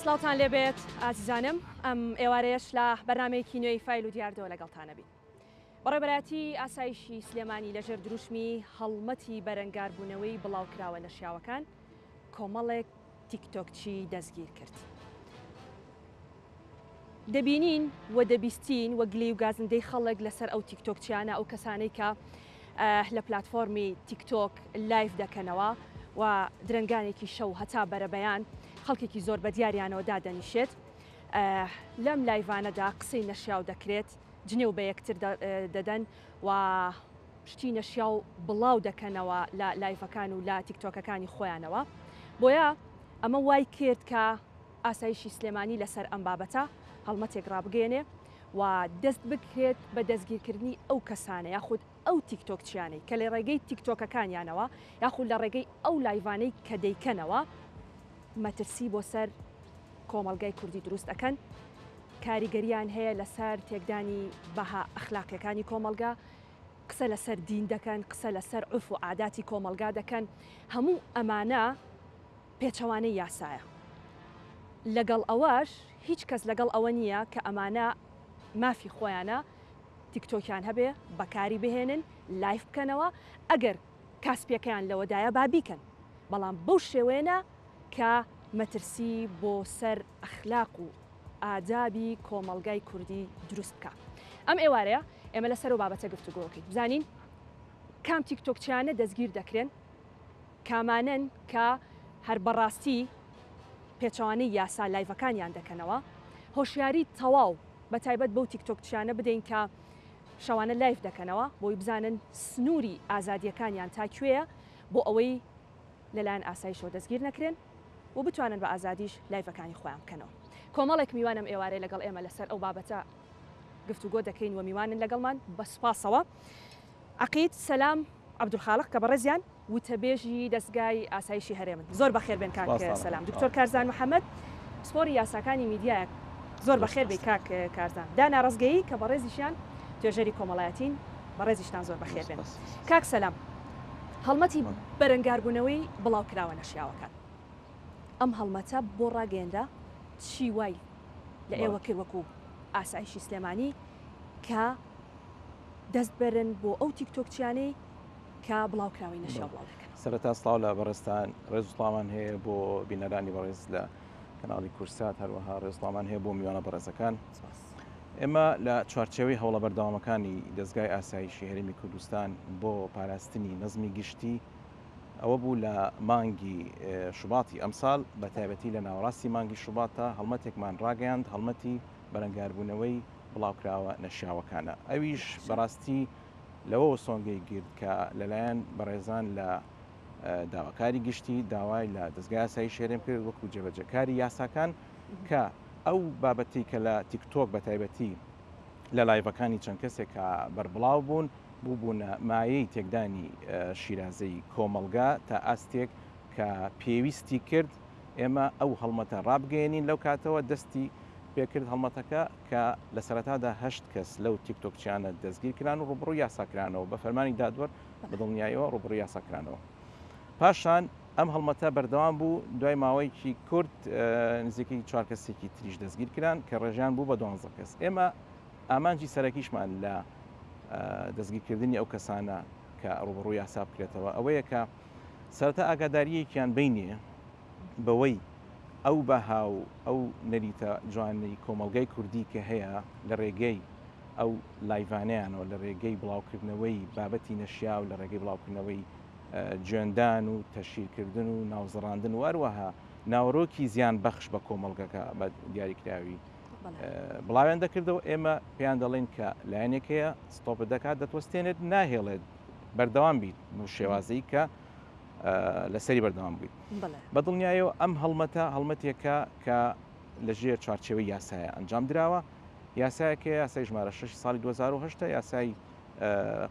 سڵاوتان لێبێت ئازیزانم ئەم ئێوارەیەش لە بەرنمەیەکی نوێی فیل و دیاردەوە لەگەڵتانە بین. بەڕێوەبەرایەتی ئاسایشی سلێمانی لەژێر دروشمی هەڵمەتی بەرەنگاربوونەوەی بڵاوکراوە نەشیاوەکان کۆمەڵێک تیکتۆکچی دەستگیر کرد. دەبینین و دەبیستین و گلەی و گازندەی خەڵک لەسەر ئەو تیکتۆکچیانە، ئەو کەسانەی کە لە پلاتفۆرمی تیکتۆک live دەکەنەوە و درەنگانێکی شەو هەتا بەرەبەیان خەڵکێکی زۆر بە دیاریانەوە دادەنیشێت. لەم live انەدا قسەی نەشیاو دەکرێت، جنێو بە یەکتر دەدەن و شتی نەشیاو بڵاو دەکەنەوە لە live ەکان و لە تیکتۆکەکانی خۆیانەوە. بۆیە ئەمە وای کرد کە ئاسایشی سلێمانی لەسەر ئەم بابەتە هەڵمەتێک ڕابگەیەنێ و دەست بکرێت بە دەستگیرکردنی ئەو کەسانە یاخود ئەو تیکتۆکچیانەی کە لە ڕێگەی تیکتۆکەکانیانەوە یاخود لە ڕێگەی ئەو live انەی کە دەیکەنەوە مەترسی بۆ سەر کۆمەڵگای کوردی دروست ئەکەن، کاریگەریان هەیە لەسەر تێکدانی بەها ئەخلاقیەکانی کۆمەڵگا، قسە لەسەر دین دەکەن، قسە لەسەر عورف و عاداتی کۆمەڵگا دەکەن، هەموو ئەمانە پێچەوانەی یاسایە. لەگەڵ ئەوەش هیچ کەس لەگەڵ ئەوە نییە کە ئەمانە مافی خۆیانە تیکتۆکیان هەبێ، بەکاری بهێنن، live بکەنەوە، ئەگەر کاسپیەکەیان لەوەدایە با بیکەن، بەڵام بەو شێوەیە نا کە مەترسی بۆ سەر ئەخلاق و ئادابی کۆمەڵگای کوردی دروست بکا. ئەم ئێوارەیە ئێمە لەسەر ئەو بابەتە گفتوگۆ ئەکەین بزانین کام تیکتۆکچیانە دەستگیر دەکرێن، کامانەن کە هەر بەڕاستی پێچەوانەی یاسا live ەکانیان دەکەنەوە، هۆشیاری تەواو بە تایبەت بەو تیکتۆکچیانە بدەین کە شەوانە live دەکەنەوە بۆی بزانن سنووری ئازادییەکانیان تا کوێیە بۆ ئەوەی لەلایەن ئاسایشەوە دەستگیر نەکرێن و بتوانن بە ئازادیش live ەکانی خۆیان بکەنەوە. کۆمەڵێک میوان ئەم ئێوارەیە لەگەڵ ئێمە لەسەر ئەو بابەتە گفتوگۆ دەکەین و میوانن لەگەڵمان بە سوپاسەوە عەقید سەلام عەبدولخالق کە بەڕێزیان وتەبێژی دەزگای ئاسایشی هەرێمن. زۆر بەخێر بێن کاک سەلام. دکتۆر کارزان محەمەد پسپۆری یاساکانی میدیایە. زۆر بەخێر بێی کاک کارزان. دانا ڕەزگەیی کە بەڕێزیشیان توێژەری کۆمەڵایەتین، بەڕێزیشتان زۆر بەخێر بێن. کاک سەلام، هەڵمەتی بەرەنگاربوونەوەی بڵاوکراوە نەشیاوەکان، ئەم هەڵمەتە بۆ ڕاگەیەنرا؟ چی وای لە ئێوە کرد وەکو ئاسایشی سلێمانی کە دەست بەرن بۆ ئەو تیکتۆکچیانەی کە بڵاوکراوەی نەشیاو بڵاو دەکەنەوە؟ سەرەتا سڵاو لە بەڕێزتان، ڕێز و سڵاومان هەیە بۆ بینەرانی بەڕێز لە کەناڵی کورسات، هەروەها ڕێز و سڵاومان هەیە بۆ میوانە بەڕێزەکان. ئێمە لە چوارچێوەی هەوڵە بەردەوامەکانی دەزگای ئاسایشی هەرێمی کوردستان بۆ پاراستنی نەزمی گشتی، ئەوە بوو لە مانگی شوباتی ئەمساڵ، بە تایبەتی لە ناوەڕاستی مانگی شوباتدا هەڵمەتێکمان ڕاگەیاند، هەڵمەتی بەرەنگاربوونەوەی بڵاوکراوە نەشیاوەکانە. ئەویش بەڕاستی لەوەوە سۆنگەی گرت کە لەلایەن بەڕێزان لە داواکاری گشتی داوای لە دەزگای ئاسایشی هەرێم کرد وەکو جێبەجێکاری یاساکان کە ئەو بابەتەی کە لە تیکتۆک بە تایبەتی لە live ەکانی چەند کەسێک کە بەربڵاو بوون بووبوونە مایەی تێکدانی شیرازەی کۆمەڵگا تا ئاستێک کە پێویستی کرد ئێمە ئەو هەڵمەتە ڕابگەیەنین لەو کاتەوە دەستی پێکرد هەڵمەتەکە کە لە سەرەتادا هەشت کەس لەو تیکتۆکچیانە دەستگیر کران و ڕووبەڕووی یاسا کرانەوە بە فەرمانی دادوەر بە دڵنیاییەوە ڕووبەڕووی یاسا کرانەوە. پاشان ئەم هەڵمەتە بەردەوام بوو، دوای ماوەیەکی کورت نزیکەی چوار کەسێکی تریش دەستگیر کران کە ڕێژەیان بوو بە دوانزە کەس. ئێمە ئامانجی سەرەکیشمان لە دەستگیرکردنی ئەو کەسانە کە ڕووبەڕووی یاسا بکرێتەوە ئەوەیە کە سەرەتا ئاگادارییەکیان بینێ بەوەی ئەو بەها و ئەو نەریتە جوانەی کۆمەڵگای کوردی کە هەیە لە ڕێگەی ئەو live انەیانەوە، لە ڕێگەی بڵاوکردنەوەی بابەتی نەشیاو، لە ڕێگەی بڵاوکردنەوەی جوێندان و تەشهیرکردن و ناوزڕاندن و هەروەها ناوەرۆکی زیان بەخش بە کۆمەڵگەکە بە دیاریکراوی بڵاویان دەکردەوە، ئێمە پێیان دەڵێین کە لایەنێک هەیە stop ت دەکات، دەتوەستێنێت، ناهێڵێت بەردەوام بیت بەو شێوازەی کە لەسەری بەردەوام بوویت. بە دڵنیایەوە ئەم هەڵمەتە هەڵمەتێکە کە لەژێر چوارچێوەی یاسایە ئەنجام دراوە، یاسایەک هەیە یاسای ژمارە 6 ساڵی 2008 یاسای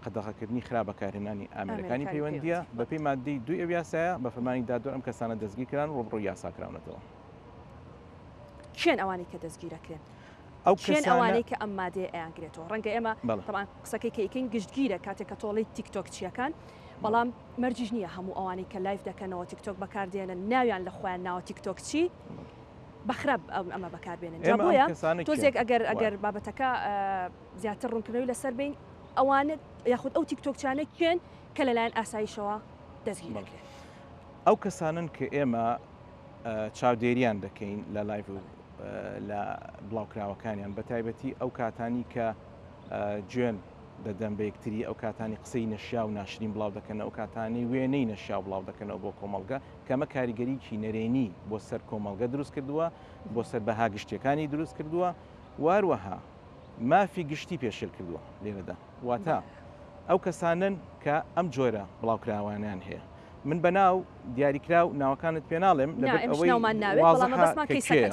قەدەغەکردنی خراپ بەکارهێنانی ئامێرەکانی پەیوەندییە، بەپێی ماددەی دووی ئەو یاسایە بە فەرمانی دادوەر ئەم کەسانە دەستگیرکران و ڕووبەڕووی یاسا کراونەتەوە. کێن ئەوانەی کە دەستگیرەکرێن؟ ئەو کێن ئەوانەی کە ئەم مادەیە ئەیانگرێتەوە؟ ڕەنگە ئێمە تەبعەن قسەکەی کە ئەیکەین گشتگیرە کاتێک کە تۆڵەی تیکتۆک چییەکان، بەڵام مەرجیش نییە هەموو ئەوانەی کە live دەکەنەوە تیکتۆک بەکاردێنن ناویان لە خۆیان ناوە تیکتۆک چی. بە خراپ ئەمە بەکار بێنن. جا بۆیە تۆزێک ئەگەر ئەگەر بابەتەکە زیاتر ڕوونکردنەوەی لەسەر بین ئەوانە یاخود ئەو تیکتۆکچانە کێن کە لەلایەن ئاسایشەوە دەستگیر دەکرێن؟ ئەو کەسانەن کە ئێمە چاودێریان دەکەین لە لایڤ و لە بڵاوکراوەکانیان بە تایبەتی ئەو کاتانی کە جوێن دەدەن بە یەکتری ئەو کاتانی قسەی نەشیا و ناشرین بڵاو دەکەنەوە ئەو کاتانی وێنەی نەشیا بڵاو دەکەنەوە بۆ کۆمەڵگە کەمە کاریگەریی نەرێنی بۆ سەر کۆمەڵگە دروست کردووە بۆ سەر بەها گشتیەکانی دروست کردووە واروەها مافی گشتی پێشێل کردووە لێرەدا واتە ئەو کەسانەن کە ئەم جۆرە بڵاوکراوانیان هەیە من بە ناو دیاریکراو ناوەکانت پێ ناڵێم لەبەر ئەوەی وازحە کە کێیە.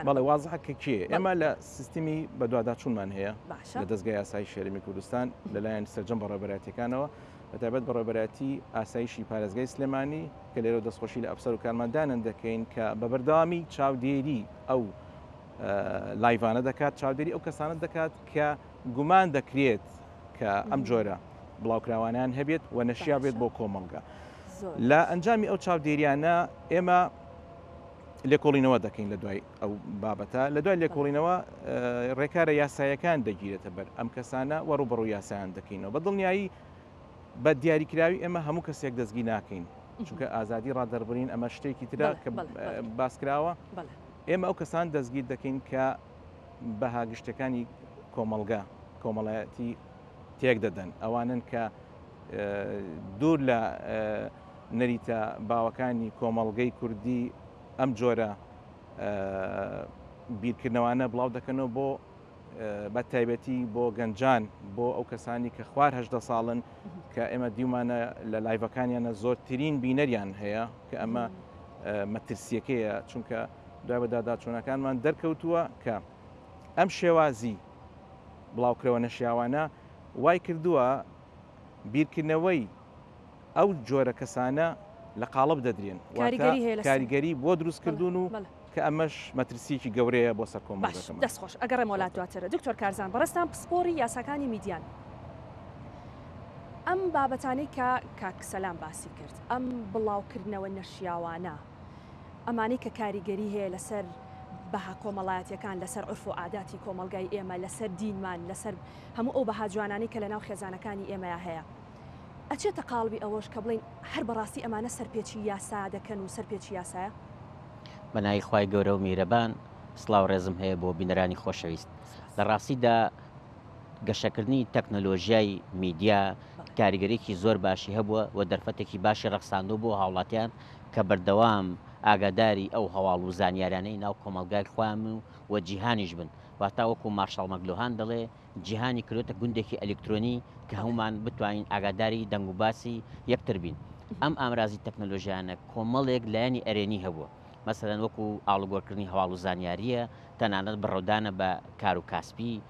بەڵێ وازحە کە کێیە. ئێمە لە سیستمی بەدواداچوونمان هەیە لە دەزگای ئاسایشی هەرێمی کوردستان لەلایەن سەرجەم بەڕێوەبەرایەتییەکانەوە بەتایبەت بەڕێوەبەرایەتی ئاسایشی پارێزگای سلێمانی کە لێرەوە دەستخۆشی لە ئەفسەر و کارمەندانیان دەکەین کە بە بەردەوامی چاودێری ئەو لایڤانە دەکات، چاودێری ئەو کەسانە دەکات کە گومان دەکرێت کە ئەم جۆرە بڵاوکراوانیان هەبێت و نەشیا بێت بۆ کۆمەڵگە. لە ئەنجامی ئەو چاودێریانە ئێمە لێکۆڵینەوە دەکەین لە دوای ئەو بابەتە لە دوای لێکۆڵینەوە ڕێکارە یاسایەکان دەگیرێتە بەر ئەم کەسانە وە ڕوبەڕوو یاسایان دەکەینەوە بە دڵنیایی بە دیاریکراوی ئێمە هەموو کەسێک دەستگیر ناکەین چونکە ئازادی ڕادەربڕین ئەمە شتێکی ترە کە باسکراوە ئێمە ئەو کەسان دەستگیر دەکەین کە بەها گشتەکانی کۆمەڵگە کۆمەڵایەتی تێک دەدەن ئەوانن کە دوور لە نەریتە باوەکانی کۆمەڵگەی کوردی ئەم جۆرە بیرکردنەوانە بڵاو دەکەنەوە بۆ بە تایبەتی بۆ گەنجان بۆ ئەو کەسانی کە خوار هەدە ساڵن کە ئێمە دیومانە لە لایڤەکانیانە زۆرترین بینەریان هەیە کە ئەمە مەترسیەکەیە چونکە دوای بەداداچوونەکانمان دەرکەوتووە کە ئەم شێوازی بڵاوکرەوە نەشیاوانە وای کردووە بیرکردنەوەی ئەو جۆرە کەسانە لە قاڵب دەدرێن کاریگەری بۆ دروستکردوون و کە ئەمەش مەترسییەکی گەورەیە بۆ سەر باش کۆمەڵگەکەمان. دەست خۆش ئەگەڕێمەوە لات دواتر دکتۆر کارزان بەڕێزتان پسپۆڕی یاساکانی میدیان ئەم بابەتانەی کە کاک سەلام باسی کرد ئەم بڵاوکردنەوە نەشیاوانە ئەمانەی کە کاریگەری هەیە لەسەر بەها کۆمەڵایەتیەکان لەسەر عورف و عاداتی کۆمەڵگای ئێمە لەسەر دینمان لەسەر هەموو ئەو بەها جوانانەی کە لەناو خێزانەکانی ئێمەیا هەیە ئەچێتە قاڵبی ئەوەش کە بڵێین هەر بەڕاستی ئەمانە سەرپێچی یاسا دەکەن و سەرپێچی یاسایە؟ بەناوی خوای گەورە و میهرەبان سڵاو ڕێزم هەیە بۆ بینەرانی خۆشەویست. لە ڕاستیدا گەشەکردنی تەکنەلۆژیای میدیا کاریگەریی زۆر باشی هەبووە و دەرفەتێکی باشی ڕەخساندووە بۆ هاوڵاتیان کە بەردەوام ئاگاداری ئەو هەواڵ و زانیاریانەی ناو کۆمەڵگای خۆیان و جیهانیش بن. واتا وەکو مارشاڵ مەکلوهان دەڵێ جیهانی کردۆتە گوندێکی ئەلیکترۆنی کە هەموومان بتوانین ئاگاداری دەنگوباسی یەکتر بین. ئەم ئامرازی تەکنەلۆژیانە کۆمەڵێک لایەنی ئەرێنی هەبووە. مەسەلەن وەکو ئاڵوگۆڕکردنی هەواڵ و زانیارییە، تەنانەت بڕەودانە بە کار و کاسپی،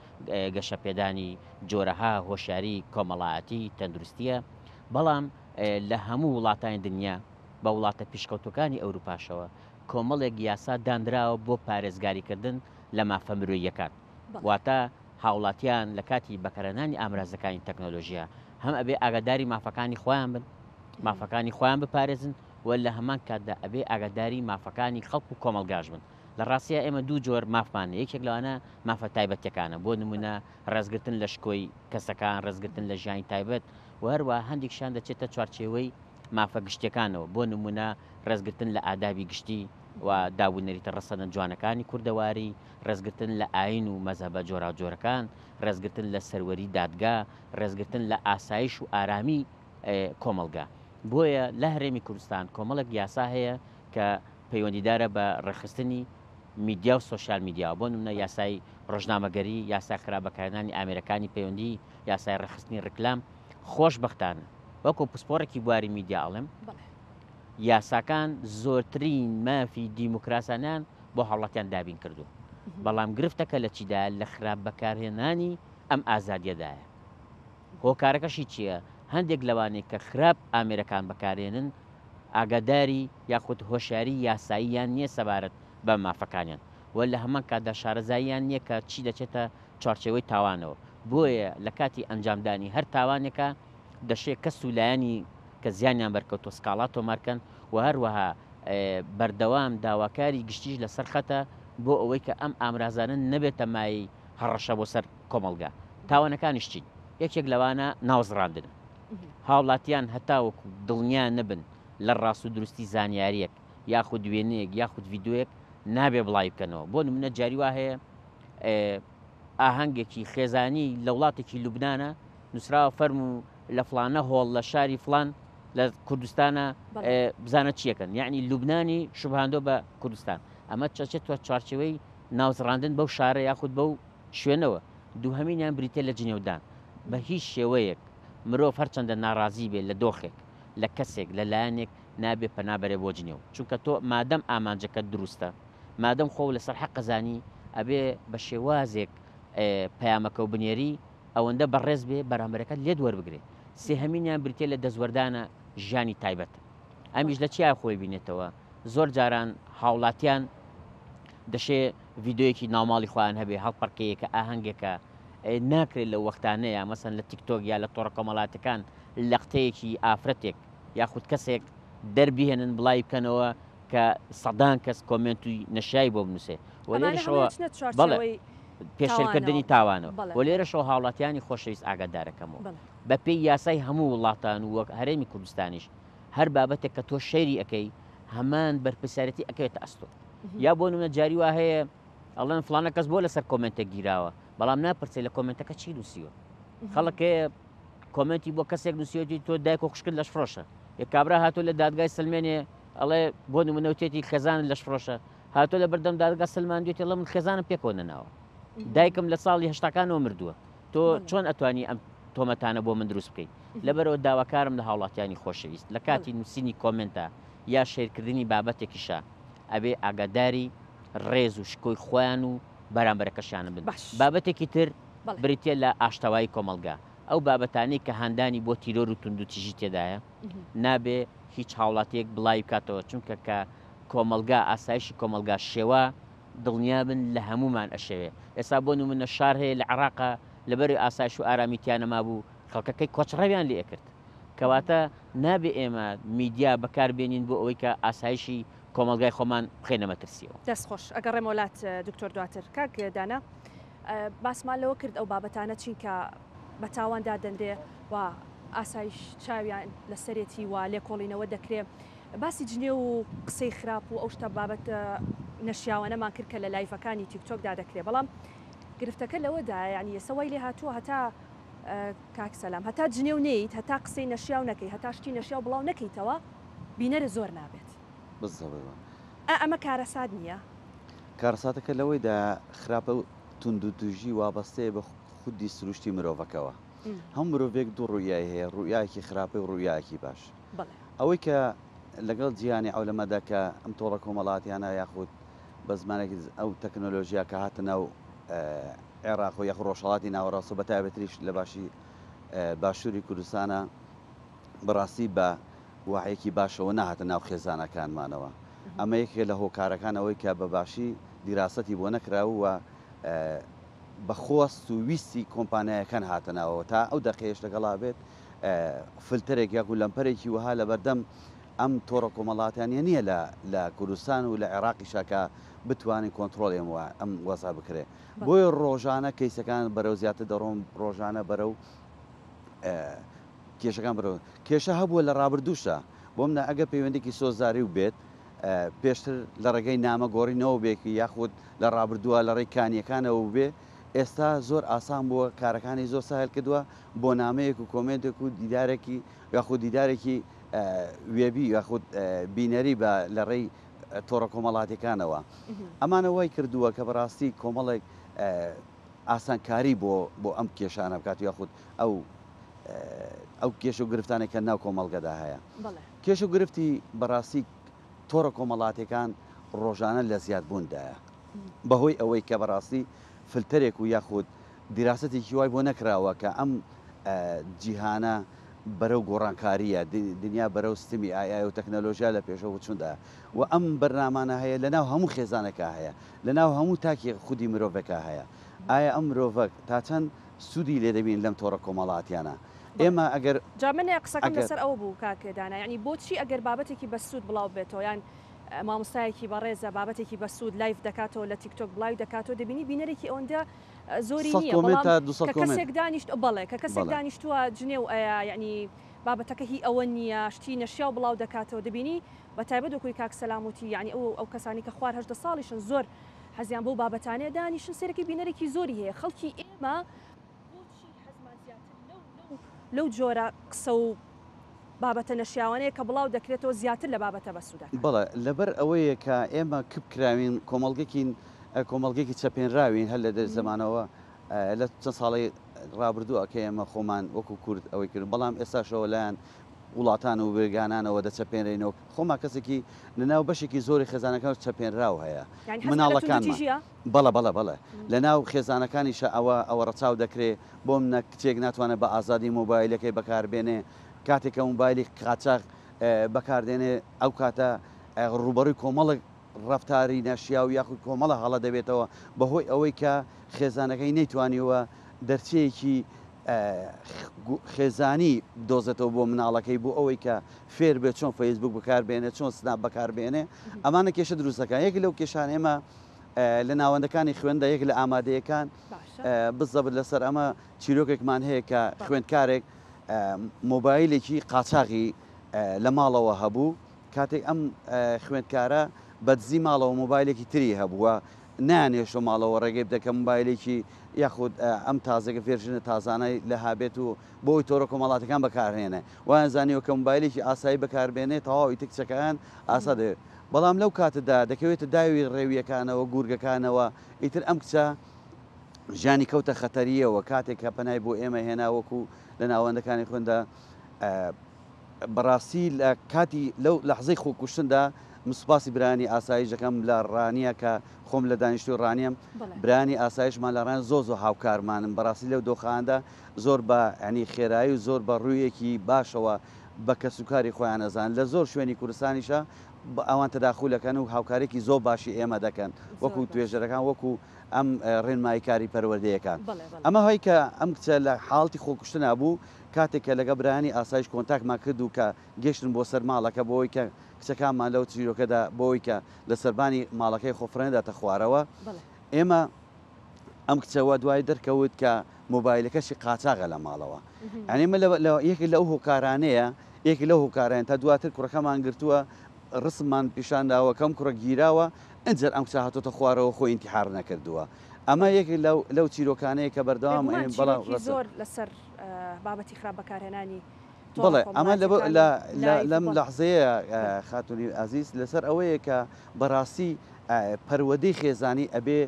گەشەپێدانی جۆرەها هۆشیاری کۆمەڵایەتی، تەندروستییە. بەڵام لە هەموو وڵاتانی دنیا بە وڵاتە پیشکەوتووەکانی ئەوروپاشەوە کۆمەڵێک یاسا دانراوە بۆ پارێزگاریکردن لە مافە مرۆییەکان. واتە هاوڵاتیان لە کاتی بەکارهێنانی ئامرازەکانی تەکنۆلۆژیا هەم ئەبێ ئاگاداری مافەکانی خۆیان بن، مافەکانی خۆیان بپارێزن و لە هەمان کاتدا ئەبێ ئاگاداری مافەکانی خەڵک و کۆمەڵگاش بن. لە ڕاستیا ئێمە دوو جۆر مافمان هەیە، یەکێک لەوانە مافە تایبەتیەکانە، بۆ نموونە ڕێزگرتن لە شکۆی کەسەکان، ڕێزگرتن لە ژیانی تایبەت و هەروەها هەندێکیشیان دەچێتە چوارچێوەی مافە گشتیەکانەوە، بۆ نموونە ڕێزگرتن لە ئادابی گشتی و داب و نەریتە ڕەسەنە جوانەکانی کوردەواری، ڕێزگرتن لە ئایین و مەزهەبە جۆراوجۆرەکان، ڕێزگرتن لە سەروەری دادگا، ڕێزگرتن لە ئاسایش و ئارامی کۆمەڵگا. بۆیە لە هەرێمی کوردستان کۆمەڵێک یاسا هەیە کە پەیوەندیدارە بە ڕێکخستنی میدیا و سۆشیال میدیاوە، بۆ نمونە یاسای ڕۆژنامەگەری، یاسای خراپ بەکارهێنانی ئامێرەکانی پەیوەندی، یاسای ڕێکخستنی ڕیکلام. خۆشبەختانە وەکو پسپۆڕێکی بواری میدیا ئەڵێم، یاساکان زۆرترین مافی دیموکراسانەیان بۆ هاوڵاتیان دابین کردووە، بەڵام گرفتەکە لە چیدایە؟ لە خراپ بەکارهێنانی ئەم ئازادیەدایە. هۆکارەکەشی چییە؟ هەندێک لەوانەی کە خراپ ئامێرەکان بەکارێنن ئاگاداری یاخود هۆشیاری یاساییان نییە سەبارەت بە مافەکانیان و لە هەمان کاتدا شارەزاییان نییە کە چی دەچێتە چوارچێوەی تاوانەوە، بۆیە لە کاتی ئەنجامدانی هەر تاوانێکا دەشێ کەس و لایەنی کە زیانیان بەرکەوتووە سکاڵا تۆمار کەن و هەروەها بەردەوام داواکاری گشتیش لەسەر خەتە بۆ ئەوەی کە ئەم ئامرازانە نەبێتە مایەی هەڕەشە بۆ سەر کۆمەڵگا. تاوانەکانیش چین؟ یەکێک لەوانە ناوزڕاندنە. هاوڵاتیان هەتاوەکو دڵنیا نەبن لە ڕاست و دروستی زانیارییەک یاخود وێنەیەک یاخود ڤیدیۆیەک نابێ بڵاوی بکەنەوە. بۆ نمونە جاری وا هەیە ئاهەنگێکی خێزانی لە وڵاتێکی لوبنانە نووسراوە فەرموو لە فڵانە هۆڵ لە شاری فڵان لە کوردستانە بزانە چیەکەن یعنی لوبنانی شوبهاندۆ بە کوردستان ئەمە چەچێت چوارچەوەی ناوزڕاندن بەو شارە یاخود بەو شوێنەوە دووهەمینیان بریتە لە جنێودان بە هیچ شێوەیەک مرۆڤ هەرچەندە ناڕازی بێ لە دۆخێک لە کەسێک لە لایەنێک نابێ پەنا بەرێ بۆ جنێو چونکە تۆ مادەم ئامانجەکەت دروستە مادەم خۆو لەسەر حەق ئەزانی ئەبێ بە شێوازێک پەیامەکەو بنێری ئەوەندە بەڕێز بێ بەرامبەرەکەت لێت وەربگرێ. سێهەمینیان بریتیە لە دەستوەردانە ژیانی تایبەت. ئەمیش لە چیا خۆی بینێتەوە؟ زۆر جاران هاوڵاتیان دەشێ ڤیدۆیەکی ناوماڵی خۆیان هەبێ، هەڵپەڕکێیەکە، ئاهەنگێکە، ناکرێت لەو وەختانەیە مەسەن لە تیکتۆک یا لە تۆڕە کۆمەڵاتەکان لەقتەیەکی ئافرەتێک یاخود کەسێک دەربهێنن بڵاوی بکەنەوە کە سەدان کەس کۆمێنت و نەشیاوی بۆ بنووسێ و ئەمانە لێرەشەوە هەمووی ئەچنە بەڵێ چوارچێوەی پێشێلکردنی تاوانەوە تاوانەوە بەڵێ و لێرەشەوە هاوڵاتیانی خۆشەویست ئاگادارەکەمەوە بەڵێ. بە پێی یاسای هەموو وڵاتان و وەک هەرێمی کوردستانیش هەر بابەتێک کە تۆ شەیری ئەکەی هەمان بەرپرسیارێتی ئەکەوێتە ئەستۆ یا بۆ نمونە جاری وا هەیە ئەڵێن فڵانە کەس بۆ لەسەر کۆمێنتێک گیراوە بەڵام ناپرسێ لە کۆمێنتەکە چی نووسیوە خەڵک هەیە کۆمێنتی بۆ کەسێک نووسیوەتی تۆ دایک و خوشکت لەشفرۆشە یە کابرا هاتوو لە دادگای سلمێنێ ئەڵێ بۆ نمونە وتێتی خێزانت لەشفرۆشە هاتووە لە بەردەم دادگا سەلماندوێتی ئەڵێ من خێزانم پێکەوە نەناوە دایکم لە ساڵی هەشتاکانەوە مردووە تۆ چۆن ئەتوانی ئەم تۆمەتانە بۆ من دروست بکەیت لەبەرەوە داواکارم لە هاوڵاتیانی خۆشەویست لە کاتی نووسینی کۆمنتا یا شەیرکردنی بابەتێکیشە ئەبێ ئاگاداری ڕێز و شکۆی خۆیان و بەرامبەرەکەشیانە بن بابەتێکی تر بریتە لە ئاشتەوایی کۆمەڵگا ئەو بابەتانەی کە هاندانی بۆ تیرۆر و توندوتیژی تێدایە نابێ هیچ هاوڵاتیەک بڵاوی بکاتەوە چونکە کە کۆمەڵگا ئاسایشی کۆمەڵگا شێوا دڵنیابن لە هەموومان ئەشێوێ ئێستا بۆ نمونە شار هەیە لە عێراقا لەبەر ئاسایش و ئارامی تیا نەمابوو خەڵکەکەی کۆچڕەویان لێ ئەکرد کەواتە نابێ ئێمە میدیا بەکار بێنین بۆ ئەوەی کە ئاسایشی کۆمەڵگای خۆمان بخەینە مەترسیەوە. دەست خۆش ئەگەڕێمەوە لات دکتۆر دواتر کاک دانا باسمان لەوە کرد ئەو بابەتانە چین کە بە تاوان دادەنرێ و ئاسایش چاویان لەسەرێتی و لێکۆڵینەوە دەکرێ باسی جنێو و قسەی خراپ و ئەو شتە بابەتە نەشیاوانەمان کرد کە لە لایڤەکانی تیکتۆکدا دەکرێ بەڵام گرفتەکە لەوەدایە یانی ئێستا وای لێ هاتووە هەتا کاک سەلام هەتا جنێو نەیت هەتا قسەی نەشیاو نەکەی هەتا شتی نەشیاو بڵاو نەکەیتەوە بینەرت زۆر نابێت. بالضبط. ئا ئەمە کارەسات نییە؟ کارەساتەکە لەوەیدایە خراپە و توندوتیژی وابەستەیە بە خودی سروشتی مرۆڤەکەوە. هەموو مرۆڤێک دوو ڕوئیای هەیە، ڕوئیایەکی خراپە و ڕوئیایەکی باش. ئەوەی کە لەگەڵ جیهانی عەولەمەدا کە ئەم تۆڕە کۆمەڵاتیانە یاخود بە زمانێکی ئەو تەکنۆلۆژیا کە هاتە ناو عێراق و یاخود ڕۆژهەڵاتی ناوەڕاست و بە تایبەتریش لە باشی باشووری کوردستانە بەڕاستی بە وەعیەکی باشەوە نەهاتە ناو خێزانەکانمانەوە. ئەمە یەکێکە لە هۆکارەکان ئەوەی کە بە باشی دیراسەتی بۆ نەکرا و بە خواست و ویستی کۆمپانیایەکان هاتە ناوەوە تا ئەو دەقەیەش لەگەڵا بێت فلتەرێک یاخود لەمپەرێکی وەها لەبەردەم ئەم تۆڕە کۆمەڵاتیانە نییە لە لە کوردستان و لە عێراقیشا کە بتوانین کۆنترۆڵی ئەم ئەم وەزعە بکرێ بۆیە ڕۆژانە کەیسەکان بەرەو زیاتر دەڕۆن ڕۆژانە بەرەو کێشەکان بەرەو کێشە هەبووە لە ڕابردووشا بۆ منە ئەگەر پەیوەندێکی سۆزداری و بێت پێشتر لە ڕێگەی نامە گۆڕینەوە بێک یاخود لە ڕابردووە لە ڕێی کانیەکانەوە بێ ئێستا زۆر ئاسان بووە کارەکانی زۆر ساهل کردووە بۆ نامەیەک و کۆمێنتێک و دیدارێکی یاخود دیدارێکی وێبی یاخود بینەری بە لە ڕێی تۆڕە کۆمەڵاتیەکانەوە ئەمانە وای کردووە کە بەڕاستی کۆمەڵێک ئاسانکاری بۆ بۆ ئەم کێشانە بکات یاخود ئەو ئەو کێشە و گرفتانێک کە ناو کۆمەڵگەدا هەیە. کێشە و گرفتی بەڕاستی تۆڕە کۆمەڵاتیەکان ڕۆژانە لە زیادبووندایە بەهۆی ئەوەی کە بەڕاستی فلتەرێک و یاخود دیراسەتێکی وای بۆ نەکراوە کە ئەم جیهانە بەرەو گۆڕانکارییە، دنیا بەرەو ستمی ئای ئای و تەکنەلۆژیا لە پێشەوە چوندایە و ئەم بەرنامانە هەیە لەناو هەموو خێزانێکا هەیە لەناو هەموو تاکی خودی مرۆڤێکا هەیە ئایا ئەم مرۆڤە تا چەند سوودی لێ دەبین لەم تۆڕە کۆمەڵاتیانە ئێمە ئەگەر جا من قسەکەم ئەگەر. لەسەر ئەوە بوو کاک دانا یانی بۆچی ئەگەر بابەتێکی بەسوود بڵاو بێتەوە یان. مامۆستایەکی بەڕێزە بابەتێکی بەسوود live دەکاتەوە لە تیک تۆک بڵاوی دەکاتەوە دەبینی بینەرێکی ئەوەندە زۆری 100 نییە کۆمێنت بەڵام تا 200 کە کۆمێنت کەسێک دانیشت بەڵێ کە کەسێک بەڵێ. دانیشتووە جنێو ئەیا یعنی بابەتەکە هی ئەوە نییە شتی نەشیاو بڵاو دەکاتەوە دەبینی بە تایبەت وەکوی کاک سەلام وتی یعنی ئەو ئەو کەسانی کە خوار 18 ساڵیشن زۆر حەزیان بەو بابەتانەیە دانیشن سەیرەکەی بینەرێکی زۆری هەیە خەڵکی ئێمە بۆچی حەزمان زیاتر لەو لەو لەو جۆرە قسە و بابەتە نەشیاوانەیە کە بڵاو دەکرێتەوە زیاتر لە بابەتە بەسوودەکان؟ بەڵێ، لەبەر ئەوەیە کە ئێمە کپ کراوین، کۆمەڵگەکین، کۆمەڵگەیەکی چەپێنراوین هەر لە دێر زەمانەوە لە چەند ساڵی ڕابردووە کە ئێمە خۆمان وەکو کورد ئەوەی کرد، بەڵام ئێستاشەوە لایەن وڵاتان و بێگانانەوە دەچەپێنرێینەوە، خۆمان کەسێکی لەناو بەشێکی زۆری خێزانەکان چەپێنراو هەیە، یانی حەزمان لە مناڵەکانمان. توندوتیژییە؟ بەڵێ بەڵێ بەڵێ لەناو خێزانەکانیشا ئەوە ئەوە ڕەچاو دەکرێ بۆمنە کچێک ناتوانێ بە ئازادی مۆبایلەکەی بەکار بێنێ کاتێک کە مۆبایلی قاچاخ بەکار دێنێ ئەو کاتە ڕووبەڕووی کۆمەڵێک ڕەفتاری نەشیاو یاخود کۆمەڵە هەڵە دەبێتەوە بەهۆی ئەوەی کە خێزانەکەی نەیتوانیوە دەرچەیەکی خێزانی بدۆزێتەوە بۆ مناڵەکەی بۆ ئەوەی کە فێر بێت چۆن فەیسبوک بەکار بێنێ چۆن سناپ بەکار بێنێ ئەمانە کێشە دروست دەکەن یەک لەو کێشان ئێمە لە ناوەندەکانی خوێندە یەک لە ئامادەیەکان بزەبت لەسەر ئەمە چیرۆکێکمان هەیە کە خوێندکارێک مۆبایلێکی قاچاغی لە ماڵەوە هەبوو کاتێک ئەم خوێندکارە بەدزی ماڵەوە مۆبایلێکی تری هەبووە نانێشۆ ماڵەوە ڕێگەی بدە کە مۆبایلێکی یاخود ئەم تازەکە version ە تازانەی لە هابێت و بۆی تۆڕە کۆمەڵاتەکان بەکارهێنێ وایان زانیوە کە مۆبایلێکی ئاسایی بەکاربێنێ تەواو ئیتر کچەکەیان ئاسا دەبێت بەڵام لەو کاتەدا دەکەوێتە داوی ڕێوییەکانەوە، گورگەکانەوە، ئیتر ئەم کچە ژیانی کەوتە خەتەرییەوە، کاتێک کە پەنای بۆ ئێمە هێنا وەکو لە ناوەندەکانی خوێندا، بەڕاستی لە کاتی لەو لەحزەی خۆکوشتندا من سوپاسی برایانی ئاسایش دەکەم لە ڕانیە کە خۆم لە دانیشتووی ڕانیەم، برایانی ئاسایشمان لە ڕانیە زۆر زۆر هاوکارمانن، بەڕاستی لەو دۆخاندا زۆر بە یانی خێرایی و زۆر بە ڕوویەکی باشەوە بە کەسوکاری خۆیان ئەزانن، لە زۆر شوێنی کوردستانیشا ئەوان تەداخول ئەکەن و هاوکاریەکی زۆر باشی ئێمە دەکەن وەکو توێژەرەکان وەکو ئەم ڕێنماییکاری پەروەردەیەکان. ئەمە هۆی کە ئەم کچە لە حاڵەتی خۆکوشتنا بوو کاتێک کە لەگەڵ برایانی ئاسایش کۆنتاکمان کرد و کە گەشتن بۆ سەر ماڵەکە بۆ ئەوەی کە کچەکانمان لەو چیرۆکەدا بۆ ئەوەی کە لە سەربانی ماڵەکەی خۆ فڕێنەداتە خوارەوە ئێمە ئەم کچە وا دوای دەرکەوت کە مۆبایلەکەشی قاچاغە لە ماڵەوە یعنی من یەکێک لەو هۆکارانەیە یەکێک لەو هۆکارانە تا دواتر کوڕەکەمان گرتووە ڕسممان پیشان داوە کەم کوڕە گیراوە ئەجەر ئەم کچە هاتۆتە خوارەوە خۆی ئینتیحار نەکردووە ئەمە یەکێک لەو لەو چیرۆکانەیە کە بەردەوام بەڵام زۆر لەسەر بابەتی خراپ بەکارهێنانی بەڵێ ئەمە لەم لەحزەیە خاتونی ئازیز لەسەر ئەوەیە کە بەڕاستی پەروەدەی خێزانی ئەبێ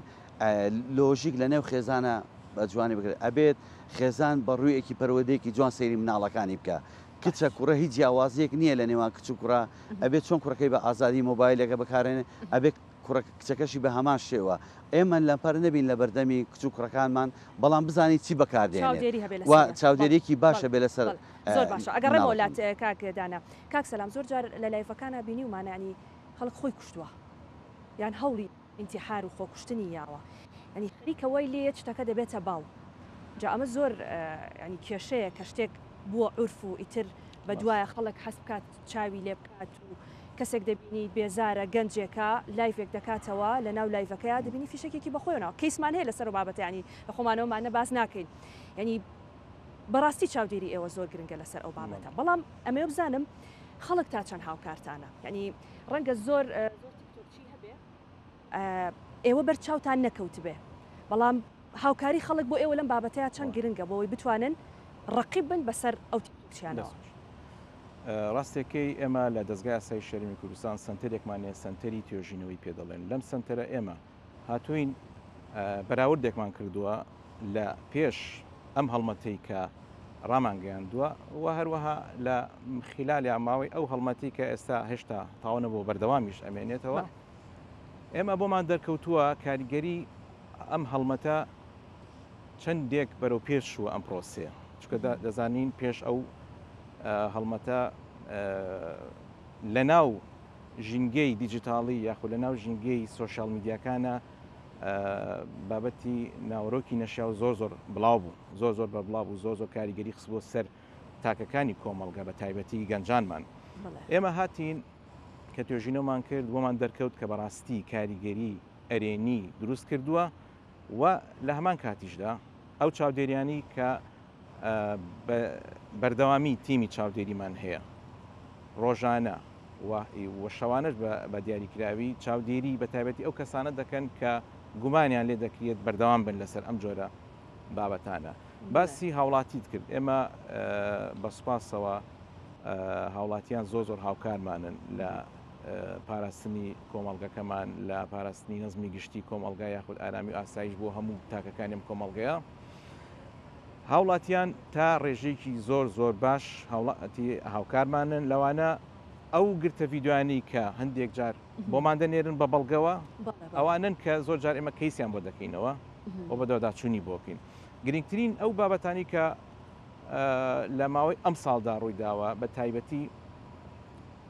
لۆژیک لە نێو خێزانە بە جوانی بکرێت ئەبێت خێزان بە ڕوویەکی پەروەدەیەکی جوان سەیری مناڵەکانی بکە کچە کوڕە هیچ جیاوازیەک نییە لە نێوان کچ و کوڕە ئەبێت چۆن کوڕەکەی بە ئازادی مۆبایلەکە بەکارێنێ ئەبێت کوڕە کچەکەشی بە هەمان شێوە ئێمە لەمپەر نەبین لە بەردەمی کچ و کوڕەکانمان بەڵام بزانین چی بەکاردێنێت و چاودێریەکی باشە بێ لەسەر زۆر باشە ئەگەڕێمەوە لات کاک دانا کاک سەلام زۆر جار لە لایڤەکانا بینیومانە ینی خەڵک خۆی کوشتووە یان هەوڵی ئینتیحار و خۆکوشتنی یاوە یانی خەریکە وای لێیە شتەکە دەبێتە باو جا ئەمە زۆر ینی کێشەیە کە شتێک بووە عورف و ئیتر بە دوایە خەڵک حەز بکات چاوی لێ بکات و کەسێک دەبینی بێزارە گەنجێکە لایڤێک دەکاتەوە لە ناو لایڤەکەیا دەبینی فیشەکێکی بەخۆیەوە کەیسمان هەیە لەسەر بابەتیانی لە خۆمانەوەمانە باس ناکەین ینی بەڕاستی چاودێری ئێوە زۆر گرنگە لەسەر ئەو بابەتە بەڵام ئەمەوێ بزانم خەڵک تا چەند هاوکارتانە یعنی ڕەنگە زۆر زۆر تیکتۆکچی هەبێ ئێوە بەر چاوتان نەکەوتبێ بەڵام هاوکاری خەڵک بۆ ئێوە لەم بابەتەیە چەند گرنگە بۆ ئەوەی بتوانن ڕقیب بن بەسەر ئەو تیکتۆکچیانەوە. ڕاستەکەی ئێمە لە دەزگای ئاسایشی هەرێمی کوردستان سەنتەرێکمان هەیە سەنتەری توێژینەوەی پێ دەڵێن لەم سەنتەرە ئێمە هاتووین بەراوردێکمان کردووە لە پێش ئەم هەڵمەتەی کە ڕامانگەیاندووە و هەروەها لە خلال یا ماوەی ئەو هەڵمەتی کە ئێستا هێشتا تاو نەبوو بەردەوامیش ئەمێنێتەوە ئێمە بۆمان دەرکەوتووە کاریگەری ئەم هەڵمەتە چەندێک بەرەو پێش چووە ئەم پرۆسەیە چونکە دەزانین پێش ئەو هەڵمەتە لە ناو ژینگەی دیجیتاڵی یاخود لە ناو ژینگەی سۆشیال میدیاکانە بابەتی ناوەرۆکی نەشیاو زۆر زۆر بڵاو بوو زۆر زۆر بە بڵاو بوو زۆر زۆر کاریگەری خستبووە سەر تاکەکانی کۆمەڵگە بە تایبەتی گەنجانمان ئێمە هاتین. کە توێژینەوەمان کرد بۆمان دەرکەوت کە بەڕاستی کاریگەری ئەرێنی دروست کردووە و لە هەمان کاتیشدا ئەو چاودێریانی کە بە بەردەوامی تیمی چاودێریمان هەیە ڕۆژانە و شەوانەش بە دیاریکراوی چاودێری بە تایبەتی ئەو کەسانە دەکەن کە گومانیان لێ دەکرێت بەردەوام بن لەسەر ئەم جۆرە بابەتانە. باسی هاوڵاتیت کرد ئێمە بە سوپاسەوە هاوڵاتیان زۆر زۆر هاوکارمانن لە پاراستنی کۆمەڵگەکەمان لە پاراستنی نەزمی گشتی کۆمەڵگا یاخود ئارامی و ئاسایش بۆ هەموو تاکەکانی ئەم کۆمەڵگەیە. هاوڵاتیان تا ڕێژەیەکی زۆر زۆر باش هاوڵاتی هاوکارمانن لەوانە ئەو گرتە ڤیدیۆیانەی کە هەندێک جار بۆمان دەنێرن بە بەڵگەوە ئەوانەن کە زۆر جار ئێمە کەیسیان بۆ دەکەینەوە و بەدواداچوونی بۆ بکەین گرنگترین ئەو بابەتانی کە لە ماوەی ئەم ساڵدا ڕوویداوە بە تایبەتی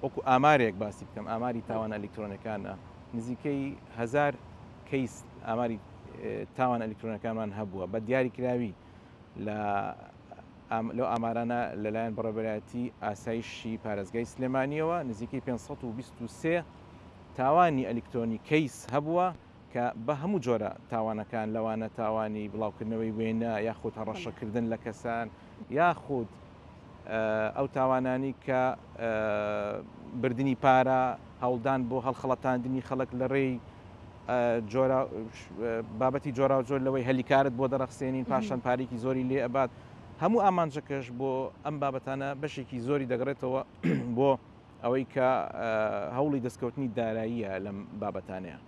وەکو ئامارێک باسی بکەم ئاماری تاوانە ئەلیکترۆنەکانە نزیکەی هزار کەیس ئاماری تاوان ئەلیکترۆنەکانمان هەبووە بە دیاریکراوی لە لەو ئامارانە لەلایەن بەڕێوەبەرایەتی ئاسایشی پارێزگای سلێمانیەوە نزیکەی 523 تاوانی ئەلیکترۆنی کەیس هەبووە کە بە هەموو جۆرە تاوانەکان لەوانە تاوانی بڵاوکردنەوەی وێنە یاخود هەڕەشەکردن لە کەسان یاخود ئەو تاوانانی کە بردنی پارە، هەوڵدان بۆ هەڵخەڵەتاندنی خەڵک لە ڕێی جۆرا بابەتی جۆراوجۆر لەوەی هەلیکارت بۆ دەڕەخسێنین پاشان پارێکی زۆری لێ ئەبات هەموو ئامانجەکەش بۆ ئەم بابەتانە بەشێکی زۆری دەگەڕێتەوە بۆ ئەوەی کە هەوڵی دەستکەوتنی داراییە لەم بابەتانەیە.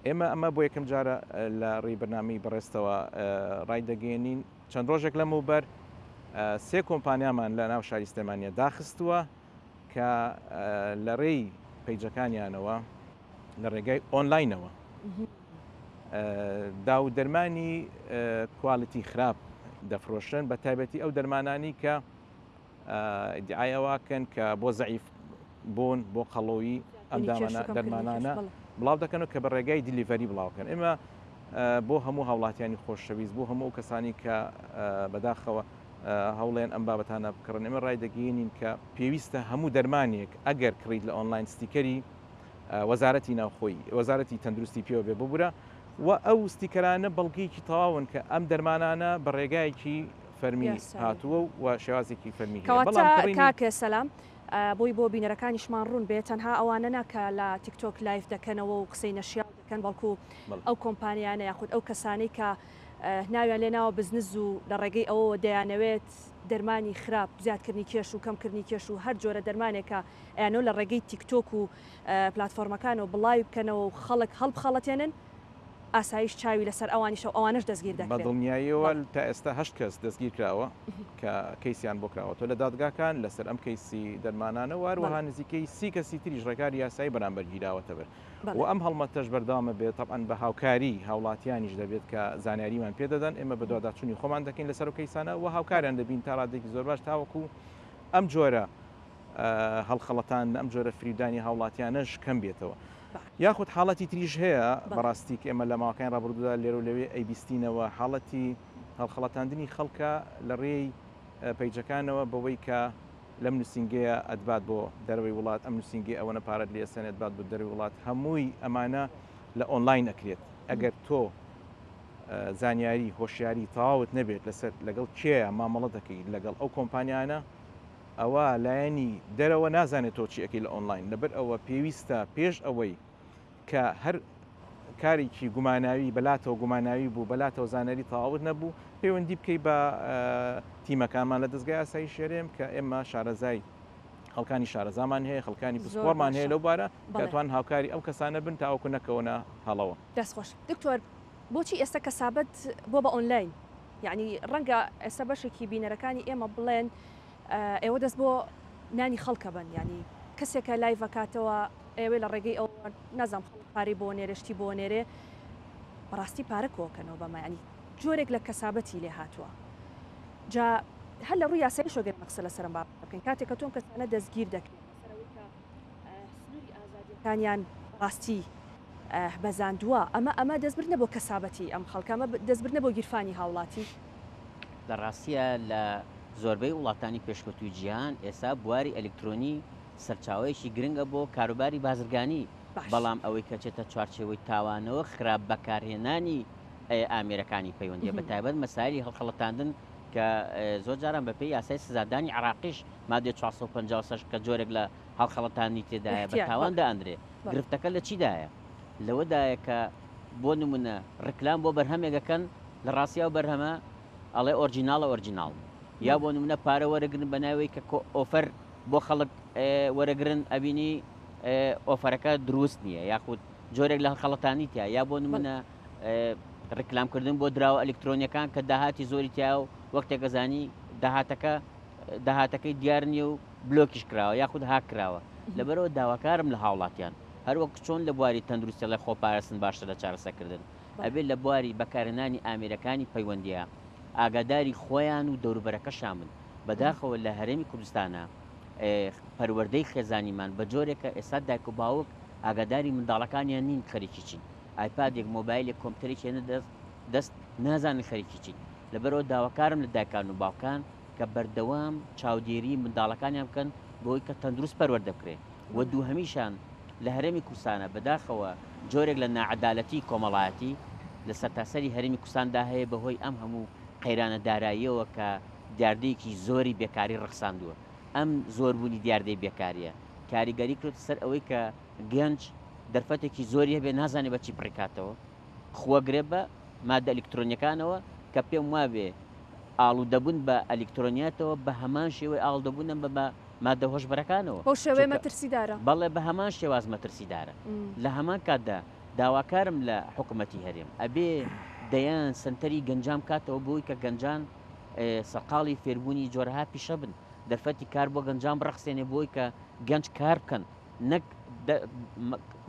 ئێمە ئەمە بۆ یەکەم جارە لە ڕێی بەرنامەی بەڕێزتەوە ڕایدەگەیەنین. چەند ڕۆژێک لەمەوبەر سێ کۆمپانیامان لە ناو شاری سلێمانیە داخستووە کە لە ڕێی پەیجەکانیانەوە لە ڕێگای ئۆنلاینەوە داو دەرمانی کوالیتی خراپ دەفرۆشن بە تایبەتی ئەو دەرمانانی کە ئیدعای ئەوە کەن کە بۆ زەعیف بوون بۆ قەڵەوی ئەم دامانە دەرمانانە بڵاو دەکەن و کە بە ڕێگای delivery بڵاوکەن ئێمە بۆ هەموو هاوڵاتیانی خۆشەویست بۆ هەموو کەسانی کە بەداخەوە هەوڵێن ئەم بابەتانە بکڕن ئێمە ڕایدەگەیەنین کە پێویستە هەموو دەرمانێک ئەگەر کڕیت لە ئۆنلاین ستیکەری وەزارەتی ناوخۆی وەزارەتی تەندروستی پێوە بێ ببورە و ئەو ستیکەرانە بەڵگەیەکی تەواون کە ئەم دەرمانانە بە ڕێگایەکی فەرمی هاتووە و شێوازێکی فەرمی هەیە بەڵام کەواتە کڕینی. کاک سەلام بۆی بۆ بینەرەکانیشمان ڕوون بێ تەنها ئەوانە نا کە لە تیکتۆک live دەکەنەوە و قسەی نەشیاو دەکەن بەڵکو بەڵێ. ئەو کۆمپانیانە یاخود ئەو کەسانەی کە ناویان لێ ناوە بزنس و لە ڕێگەی ئەوەوە دەیانەوێت دەرمانی خراپ زیادکردنی کێش و کەمکردنی کێش و هەر جۆرە دەرمانێک کە ئەیانەوە لە ڕێگەی تیکتۆک و پلاتفۆرمەکانەوە بڵاوی بکەنەوە و خەڵک هەڵبخەڵەتێنن ئاسایش چاوی لەسەر ئەوانیشە و ئەوانەش دەستگیر بە دەکرێن. دڵنیاییەوە بەڵێ. تا ئێستا هەشت کەس دەستگیر کراوە کە کەیسیان بۆ کراوەتەوە لە دادگاکان لەسەر ئەم کەیسی دەرمانانە و هەروەها بەڵێ. نزیکەی سی کەسی تریش ڕێکاری یاسایی بەرامبەر گیراوەتە بەر و بەڵێ. ئەم هەڵمەتەش بەردەوام ئەبێت تەبعەن بە هاوکاری هاوڵاتیانیش دەبێت کە زانیاریمان پێ دەدەن ئێمە بەدواداچوونی خۆمان دەکەین لەسەر ئەو کەیسانە و بەڵێ. هاوکاریان دەبین تا ڕادەیەکی زۆر باش تاوەکو ئەم جۆرە هەڵخەڵەتاندن ئەم جۆرە فریودانی هاوڵاتیانەش کەم بێتەوە. یاخود حاڵەتی تریش هەیە بەڕاستی کە ئێمە لە ماوەکانی ڕابردوودا لێرە و لەوێ ئەیبیستینەوە حاڵەتی هەڵخەڵەتاندنی خەڵکە لە ڕێی پەیجەکانەوە بەوەی کە لەم نووسینگەیە ئەتبات بۆ دەرەوەی وڵات ئەم نووسینگەی ئەوەنە پارەت لێ ئەسەنێت بات بۆ دەرەوەی وڵات هەمووی ئەمانە لە ئۆنلاین ئەکرێت ئەگەر تۆ زانیاری هۆشیاری تەواوت نەبێت لەسەر لەگەڵ کێیە مامەڵە دەکەیت لەگەڵ ئەو کۆمپانیانە ئەوە لایەنی دەرەوە نازانێت تۆ چی ئەکەی لە ئۆنلاین لەبەر ئەوە پێویستە پێش ئەوەی کە هەر کارێکی گوماناوی بەلاتەوە گوماناوی بوو بەلاتەوە زانیاری تەواوت نەبوو پەیوەندی بکەی بە تیمەکانمان لە دەزگای ئاسایش هەرێم کە ئێمە شارەزای خەڵکانی شارەزامان هەیە خەڵکانی پسپۆڕمان هەیە لەو بارە کە توان هاوکاری ئەو کەسانە بن تاوەکو نەکەونە هەڵەوە. دەست خۆش دکتۆر بۆچی ئێستا کەسابەت بۆ بە ئۆنلاین یەعنی ڕەنگە ئێستا بەشێکی بینەرەکانی ئێمە بڵێن ئێوە دەست بۆ نانی خەڵکە بەن یانی کەسێکە live ئەکاتەوە ئەیەوێ لە ڕێگەی ئەوە نازانم خەڵک پارەی بۆ نێرێ شتی بۆ نێرێ بەڕاستی پارە کۆکەنەوە بەمە یانی جۆرێک لە کەسابەتی لێ هاتووە جا هەر لە ڕووی یاساییشەوە گەر ئێمە قسە لەسەر ئەم بابەتە بکەین کاتێک کە تۆ ئەم کەسانە دەستگیر دەکرێن لەسەر ئەوەی کە سنووری ئازادیەکانیان ڕاستی بەزاندووە، ئەمە ئەمە دەستبردنە بۆ کەسابەتی ئەم خەڵکە، ئەمە دەستبردنە بۆ گیرفانی هاوڵاتی. لە ڕاستیا لە زۆربەی وڵاتانی پێشکەوتووی جیهان ئێستا بواری ئەلیکترۆنی سەرچاوەیەکی گرنگە بۆ کاروباری بازرگانی، باش. بەڵام ئەوەی کە چێتە چوارچێوەی تاوانەوە خراپ بەکارهێنانی ئامێرەکانی پەیوەندیە بە تایبەت مەسایلی هەڵخەڵەتاندن کە زۆر جاران بەپێی یاسای سزادانی عێراقیش مادەی 456 کە جۆرێک لە هەڵخەڵەتاندنی تێدایە بە احتیال تاوان بەڵێ دائەندرێ. بەڵێ. گرفتەکە لە چیدایە؟ لەوەدایە کە بۆ نمونە ڕیکلام بۆ بەرهەمێک ئەکەن لە ڕاستی ئەو بەرهەمە ئەڵێ ئۆرجیناڵە ئۆرجیناڵ یا بەڵێ. بۆ نمونە پارە وەرەگرن بە ناوی کە ئۆفەر بۆ خەڵک وەرەگرن ئەبینی ئۆفەرەکە دروست نییە یاخود جۆرێک لە هەڵخەڵەتانی تیا یا بۆ نمونە ڕیکلامکردن بۆ دراوە ئەلکترۆنیەکان کە داهاتی زۆری تیا و وەختێک ئەزانی داهاتەکە داهاتەکەی دیار نییە و بلۆکیش کراوە یاخود هاک کراوە لەبەرەوە داواکارم لە هاوڵاتیان هەروەک چۆن لە بواری تەندروستی ڵێ خۆپارستن باشتر لە چارەسەکردن ئەبێت لە بواری بەکارهێنانی ئامێرەکانی پەیوەندیە ئاگاداری خۆیان و دەوروبەرەکەشان بن بەداخەوە لە هەرێمی کوردستانە پەروەردەی خێزانیمان بە جۆرێکە ئێستا دایک و باوک ئاگاداری منداڵەکانیان نین خەریکی چین ئایپادێک مۆبایلێک کۆمپیوتەرێک هێنە دەست دەست نازانن خەریکی چین لەبەرئەوە داواکارم لە دایکان و باوکان کە بەردەوام چاودێری منداڵەکانیان بکەن بۆی کە تەندروست پەروەردە بکرێن و دووهەمیشان لە هەرێمی کوردستانە بەداخەوە جۆرێک لە ناعەدالەتی کۆمەڵایەتی لە سەرتاسەری هەرێمی کوردستاندا هەیە بەهۆی ئەم هەموو قەیرانە داراییەوە کە دیاردەیەکی زۆری بێکاری ڕەخساندووە ئەم زۆربوونی دیاردەی بێکاریە کاریگەری کردووەتە سەر ئەوەی کە گەنج دەرفەتێکی زۆری هەبێ نازانێ بە چی پڕی کاتەوە خووەگرێ بە مادە ئەلیکترۆنیەکانەوە کە پێم وابێ ئاڵودەبوون بە ئەلیکترۆنیاتەوە بە هەمان شێوەی ئاڵودەبوونە بە بە مادە هۆشبەرەکانەوە بەو شێوەیە چونکە مەترسیدارە. بەڵێ بە هەمان شێواز مەترسیدارە لە هەمان کاتدا داواکارم لە حکومەتی هەرێم ئەبێ دەیان سەنتەری گەنجان بکاتەوە بۆی کە گەنجان سەرقاڵی فێربوونی جۆرەها پیشە بن دەرفەتی کار بۆ گەنجان بڕەخسێنێ بۆی کە گەنج کار بکەن نەک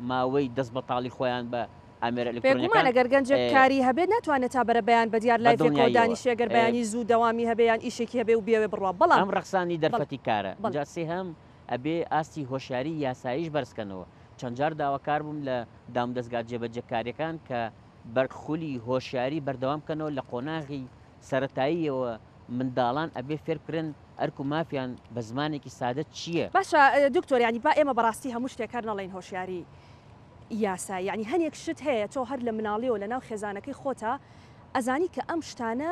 ماوەی دەست بەتاڵی خۆیان بە ئامێرە بێگومان ئەلکترۆنیەکان ئەگەر گەنجێک کاری هەبێت ناتوانێت تا بەرەبەیان بەدیار بە لایڤێکەوە دڵنیاییەوە دانیشێ گەر بەیانی زوو دەوامی هەبێ یان ئیشێکی هەبێ و بیەوێ بڕوا بەڵام ئەم ڕەخسانی بەڵێ دەرفەتی کارە بەڵێ. جا سێهەم ئەبێ ئاستی هۆشیاری یاساییش بەرزکەنەوە چەند جار داواکار بووم لە دامودەزگا جێبەجێکاریەکان کە بەر خولی هۆشیاری بەردەوام بکەنەوە لە قۆناغی سەرەتاییەوە منداڵان ئەبێ فێربکرێن ئەرک و مافیان بە زمانێکی سادە چییە؟ باشە دکتۆر یانی با ئێمە بەڕاستی هەموو شتێک هەر نەڵێین هۆشیاری یاسایی یانی هەنێک شت هەیە تۆ هەر لە مناڵیەوە لەناو خێزانەکەی خۆتا ئەزانی کە ئەم شتانە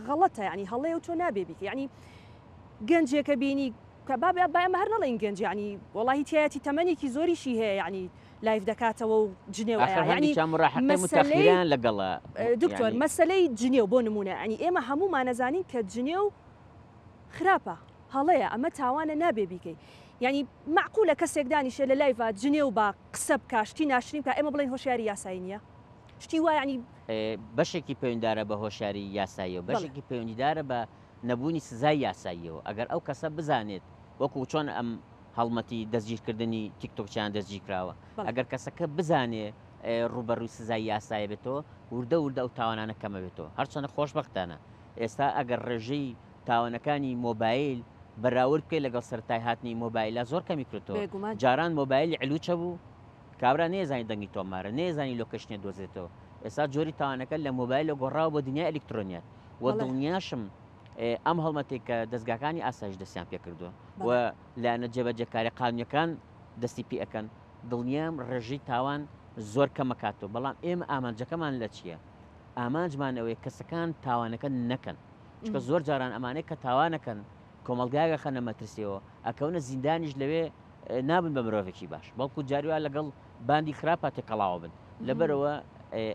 غەڵەتە یانی هەڵەیە و تۆ نابێ بیکەی یانی گەنجێکە بینی کە با با ئێمە هەر نەڵێین گەنج یانی وەڵاهی تیایەتی تەمەنێکی زۆریشی هەیە یانی لایڤ دەکاتەوە و جنێو ئاخر ئەیا یانی هەندێکیان مراهقەی مەسەلەی متاخیرەیان لەگەڵە دکتۆر یانی. مەسەلەی جنێو بۆ نمونە یانی ئێمە هەموومان ئەزانین کە جنێو خراپە هەڵەیە ئەمە تاوانە نابێ بیکەی یانی مەعقولە کەسێک دانیشێ لە لایڤا جنێو با قسە بکا شتی ناشرین بکا ئێمە بڵێین هۆشیاری یاسایی نییە شتی وا یانی. بەشێکی پەیوەندارە بە هۆشیاری یاساییەوە بەڵێ. بەشێکی پەیوەندیدارە بە نەبوونی سزای یاساییەوە ئەگەر ئەو کەسە بزانێت وەکو چۆن ئەم هەڵمەتی دەستگیرکردنی تیکتۆکچیان دەستگیرکراوە بەڵێ. ئەگەر کەسەکە بزانێ ڕووبەڕووی سزای یاسایی بێتەوە وردە وردە ئەو تاوانانە کەمەبێتەوە هەرچەندە خۆشبەختانە ئێستا ئەگەر ڕێژەی تاوانەکانی مۆبایل بەراورد بکەیت لەگەڵ سەرەتای هاتنی مۆبایلە زۆر کەمی کردەوە بێگومان. جاران مۆبایلی علوچە بوو کابرا نەیەزانی دەنگی تۆمارە نەیەزانی location ێ دۆزێتەوە ئێستا جۆری تاوانەکە لە مۆبایلە گۆڕاوە بۆ دنیای ئەلیکترۆنیات و بەڵێ. دڵنیاشم ئەم هەڵمەتێک کە دەزگاکانی ئاسایش دەستیان پێکردووە و بەڵێ. لایەنە جێبەجێکارە قانونیەکان دەستی پێ ئەکەن دڵنیام ڕێژەی تاوان زۆر کەمەکاتەوە بەڵام ئێمە ئامانجەکەمان لە چییە؟ ئامانجمان ئەوەیە کەسەکان تاوانەکە نەکەن چونکە زۆر جاران ئەمانەی کە تاوانەکەن کۆمەڵگایەک ئەخەنە مەترسیەوە ئەکەونە زیندانیش لەوێ نابن بە مرۆڤێکی باش بەڵکو جاریوا لەگەڵ باندی خراپا تێکەڵاوە بن لەبەرەوە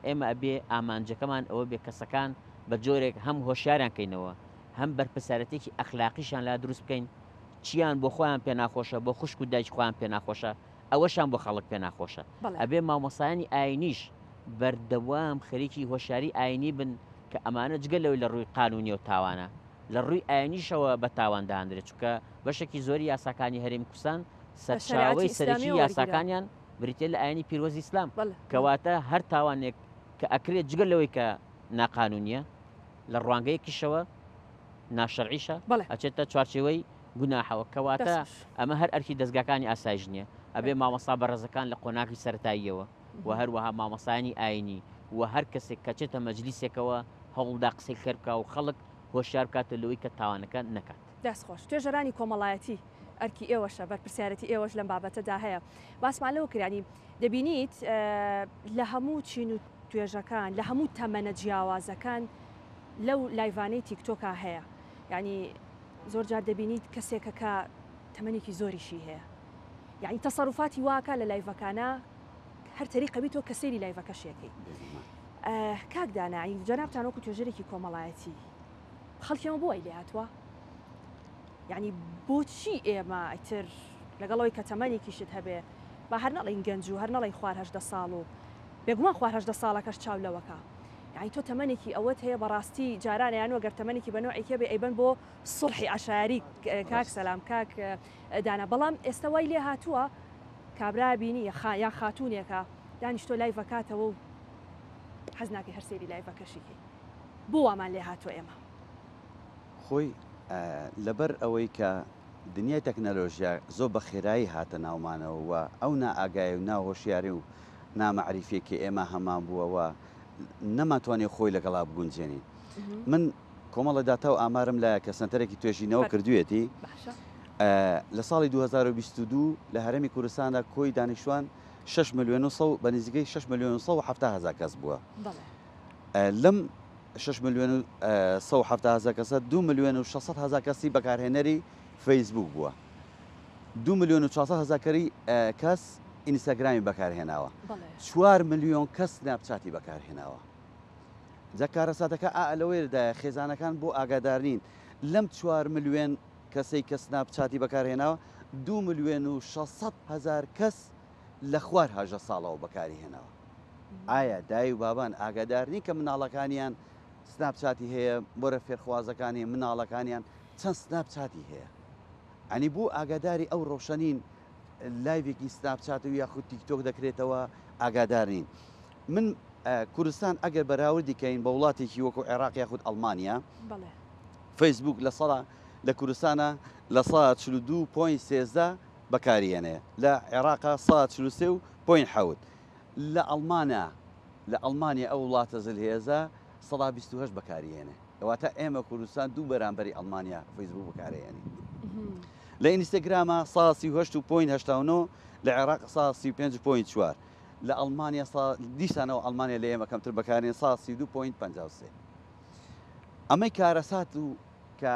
ئێمە ئەبێ ئامانجەکەمان ئەوە بێ کەسەکان بە جۆرێک هەم هۆشیاریان کەینەوە هەم بەرپرسیارەتێکی ئەخلاقیشان لا دروست بکەین چیان بۆ خۆیان پێ ناخۆشە بۆ خوشک و دایکی خۆیان پێ ناخۆشە ئەوەشان بۆ خەڵک پێ ناخۆشە ئەبێ مامۆستایانی ئاینیش بەردەوام خەریکی هۆشیاری ئاینی بن کە ئەمانە جگە لەوەی لە ڕووی قانونیەوە تاوانە لە ڕووی ئاینیشەوە بە تاوان دانرێت چونکە بەشێکی زۆری یاساکانی هەرێمی کوردستان لە شەریعەتی سەرچاوەی سەرەکی ئیسلامیەوە وەرگیراوە. یاساکانیان بریتیە لە ئاینی پیرۆزی ئیسلام بەڵێ بەڵێ. کەواتە هەر تاوانێک کە ئەکرێت جگە لەوەی کە ناقانونیە لە ڕوانگەیەکیشەوە ناشەرعیشە بەڵێ. ئەچێتە چوارچێوەی گوناحەوە کەواتە دەست خۆش. ئەمە هەر ئەرکی دەزگاکانی ئاسایش نییە ئەبێ بێگومان. مامۆستا بەڕێزەکان لە قۆناغی سەرەتاییەوە و هەروەها مامۆستایانی ئاینی و هەر کەسێک کە چێتە مەجلیسێکەوە هەوڵدا قسەی خێر بکا و خەڵک هۆشیار بکاتەوە لەوەی کە تاوانەکە نەکات. دەست خۆش. توێژەرانی کۆمەڵایەتی. ئەرکی ئێوەشە بەرپرسیارەتی ئێوەش لەم بابەتەدا هەیە باسمان لەوە کرد یانی دەبینیت لە هەموو چین و توێژەکان لە هەموو تەمەنە جیاوازەکان لەو لایڤانەی تیکتۆکا هەیە یعنی زۆر جار دەبینیت کەسێکە کە تەمەنێکی زۆریشی هەیە یعنی تەسەروفاتی واکە لە لایڤەکانە هەر تەریقەبی تۆ کە سەیری لایڤەکەشیەکەی کاک دانا جەنابتان وەکو توێژەرێکی کۆمەڵایەتی خەڵکی ئێمە بۆ وای لێ هاتووە؟ یعنی بۆچی ئێمە ئیتر لەگەڵ ئەوەی کە تەمەنێکیشت هەبێ با هەر نەڵێین گەنج و هەر نەڵێین خوار 18 ساڵ و بێگومان خوار 18 ساڵەکەش چاو لەوەکە یعنی تۆ تەمەنێکی ئەوەت هەیە بەڕاستی جارانە یان وەگەر تەمەنێکی بە نەوعێکی هەبێ ئەیبەن بۆ سوڵحی عەشایەری کاک سەلام کاک دانا بەڵام ئێستا وای لێ هاتووە کابرا بینی یان خاتوونێکە دانیشتووە لایڤەکاتەوە و حەز ناکەی هەر سەیری لایڤەکەشی کەی بۆ وامان لێ هاتووە ئێمە؟ خۆی لەبەر ئەوەی کە دنیای تەکنەلۆژیا زۆر بە خێرایی هاتە ناومانەوە و ئەو نائاگایی و ناهۆشیاری و نامەعریفیەی کە ئێمە هەمان بووە و نەمانتوانی خۆی لەگەڵا بگونجێنین. من کۆمەڵە داتا و ئامارم لایە کە سەنتەرێکی توێژینەوە کردوویەتی. لە ساڵی 2022 لە هەرێمی کوردستاندا کۆی دانیشتوان 6 ملیۆن و بە نزیکەی 6 ملیۆن و 170 هەزار کەس بووە. لەم 6 ملیۆن و 170 هەزار کەسە 2 ملیۆن و 600 هەزار کەسی بەکارهێنەری فەیسبوک بووە. 2 ملیۆن و 400 هەزار کەری کەس ئینستاگرامی بەکارهێناوە. 4 ملیۆن کەس سناپچاتی بەکارهێناوە. جا کارەساتەکە ئا لەوەیردایە خێزانەکان بۆ ئاگادار نین لەم 4 ملیۆن کەسەی کە سناپچاتی بەکارهێناوە 2 ملیۆن و 600 هەزار کەس لە خوار هەژدە ساڵەوە بەکاری هێناوە. ئایا دای و بابان ئاگادار نین کە مناڵەکانیان سناپچاتی هەیە بۆرە فێرخوازەکانی مناڵەکانیان چەند سناپچاتی هەیە ئەنی بۆ ئاگاداری ئەو ڕەوشە نین لایڤێکی سناپچات و یاخود تیکتۆک دەکرێتەوە ئاگادار نین من کوردستان ئەگەر بەراوردی کەین بە وڵاتێکی وەکو عێراق یاخود ئەڵمانیا فەیسبوک لە سەڵا لە کوردستانە لە سا 42.13 بەکاریێنێ لە عێراقا سا 43.7 لە ئەڵمانا لە ئەڵمانیا ئەو وڵاتە زلهێزە سەدا 28 بەکاریێنێ واتە ئێمە کوردستان دوو بەرامبەری ئەڵمانیا فەیسبوک بەکارێنی لە ئینستاگراما سا 38.89 لە عێراق سا 35.4 لە ئەڵمانیا سا دیسانەوە ئەڵمانیا لە ئێمە کەمتر بەکارێن سا 32.53 ئەمەی کارەسات و کە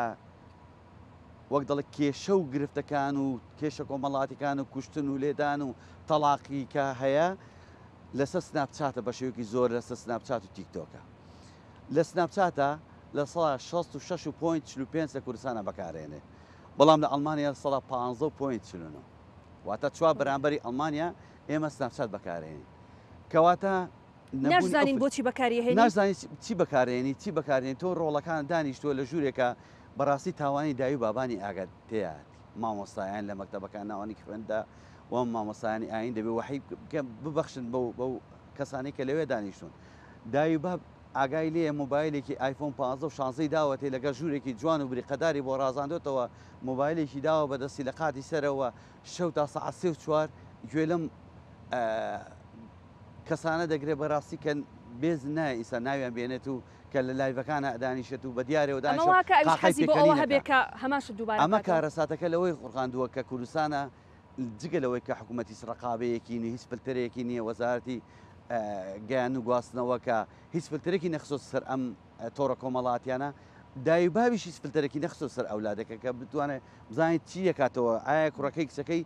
وەک دەڵێ کێشە و گرفتەکان و کێشە کۆمەڵاتیەکان و کوشتن و لێدان و تەڵاقی کە هەیە لەسەر سناپچاتە بە شێوەیەکی زۆر لەسەر سناپچات و تیکتۆکە لە سناپچاتە لە سەدا 66 و point 45 لە کوردستانە بەکارێنێ بەڵام لە ئەڵمانیا سەدا 15 و point 49 واتە چوار بەرامبەری ئەڵمانیا ئێمە سناپچات بەکارێنین کەواتە ناشزانین بۆچی بەکاری ئەهێنین. ناشزانی چی بەکارێنی چی بەکارێنی تۆ ڕۆڵەکان دانیشتووە لە ژوورێکە بەڕاستی تاوانی دای و بابانی ئاگات تێیات مامۆستایان لە مەکتەبەکان ناوانی خوێندا و مامۆستایانی ئاین دەبێ وەحی ببەخشن بەو بەو کەسانی کە لەوێ دانیشتون دای و باب ئاگای لێیە مۆبایلێکی ئایفۆن 15 و 16 داوەتێ لەگەڵ ژوورێکی جوان و بریقەداری بۆ ڕازاندۆتەوە مۆبایلێکی داوە بەدەستی لە قاتی سەرەوە شەو تا سەعات سێ و چوار گوێ لەم کەسانە دەگرێت بەراستی کە بێز نایە ئینسان ناویان بێنێت و کە لە لایڤەکانە ئەدانیشێت و بە دیارەوە ئەمە دانیشە و وا کە ئەویش قاقای حەزی بۆ ئەوە پێکەنین هەبێ ئەکا. کە هەمان شت دووبارە ئەمە بکاتەوە. کارەساتەکە لەوەی خوڵقاندووە کە کوردستانە جگە لەوەی کە حکوومەت هیچ ڕەقابەیەکی نیە هیچ فلتەرێکی نیە وەزارەتی گەیاندن و گواستنەوە کە هیچ فلتەرێکی نەخستۆتە سەر ئەم تۆڕە کۆمەڵاتیانە دای و باویش هیچ فلتەرێکی نەخستۆتە سەر ئەولادەکە کە بتوانێت بزانێت چی دەکاتەوە ئایا کوڕەکەی کچەکەی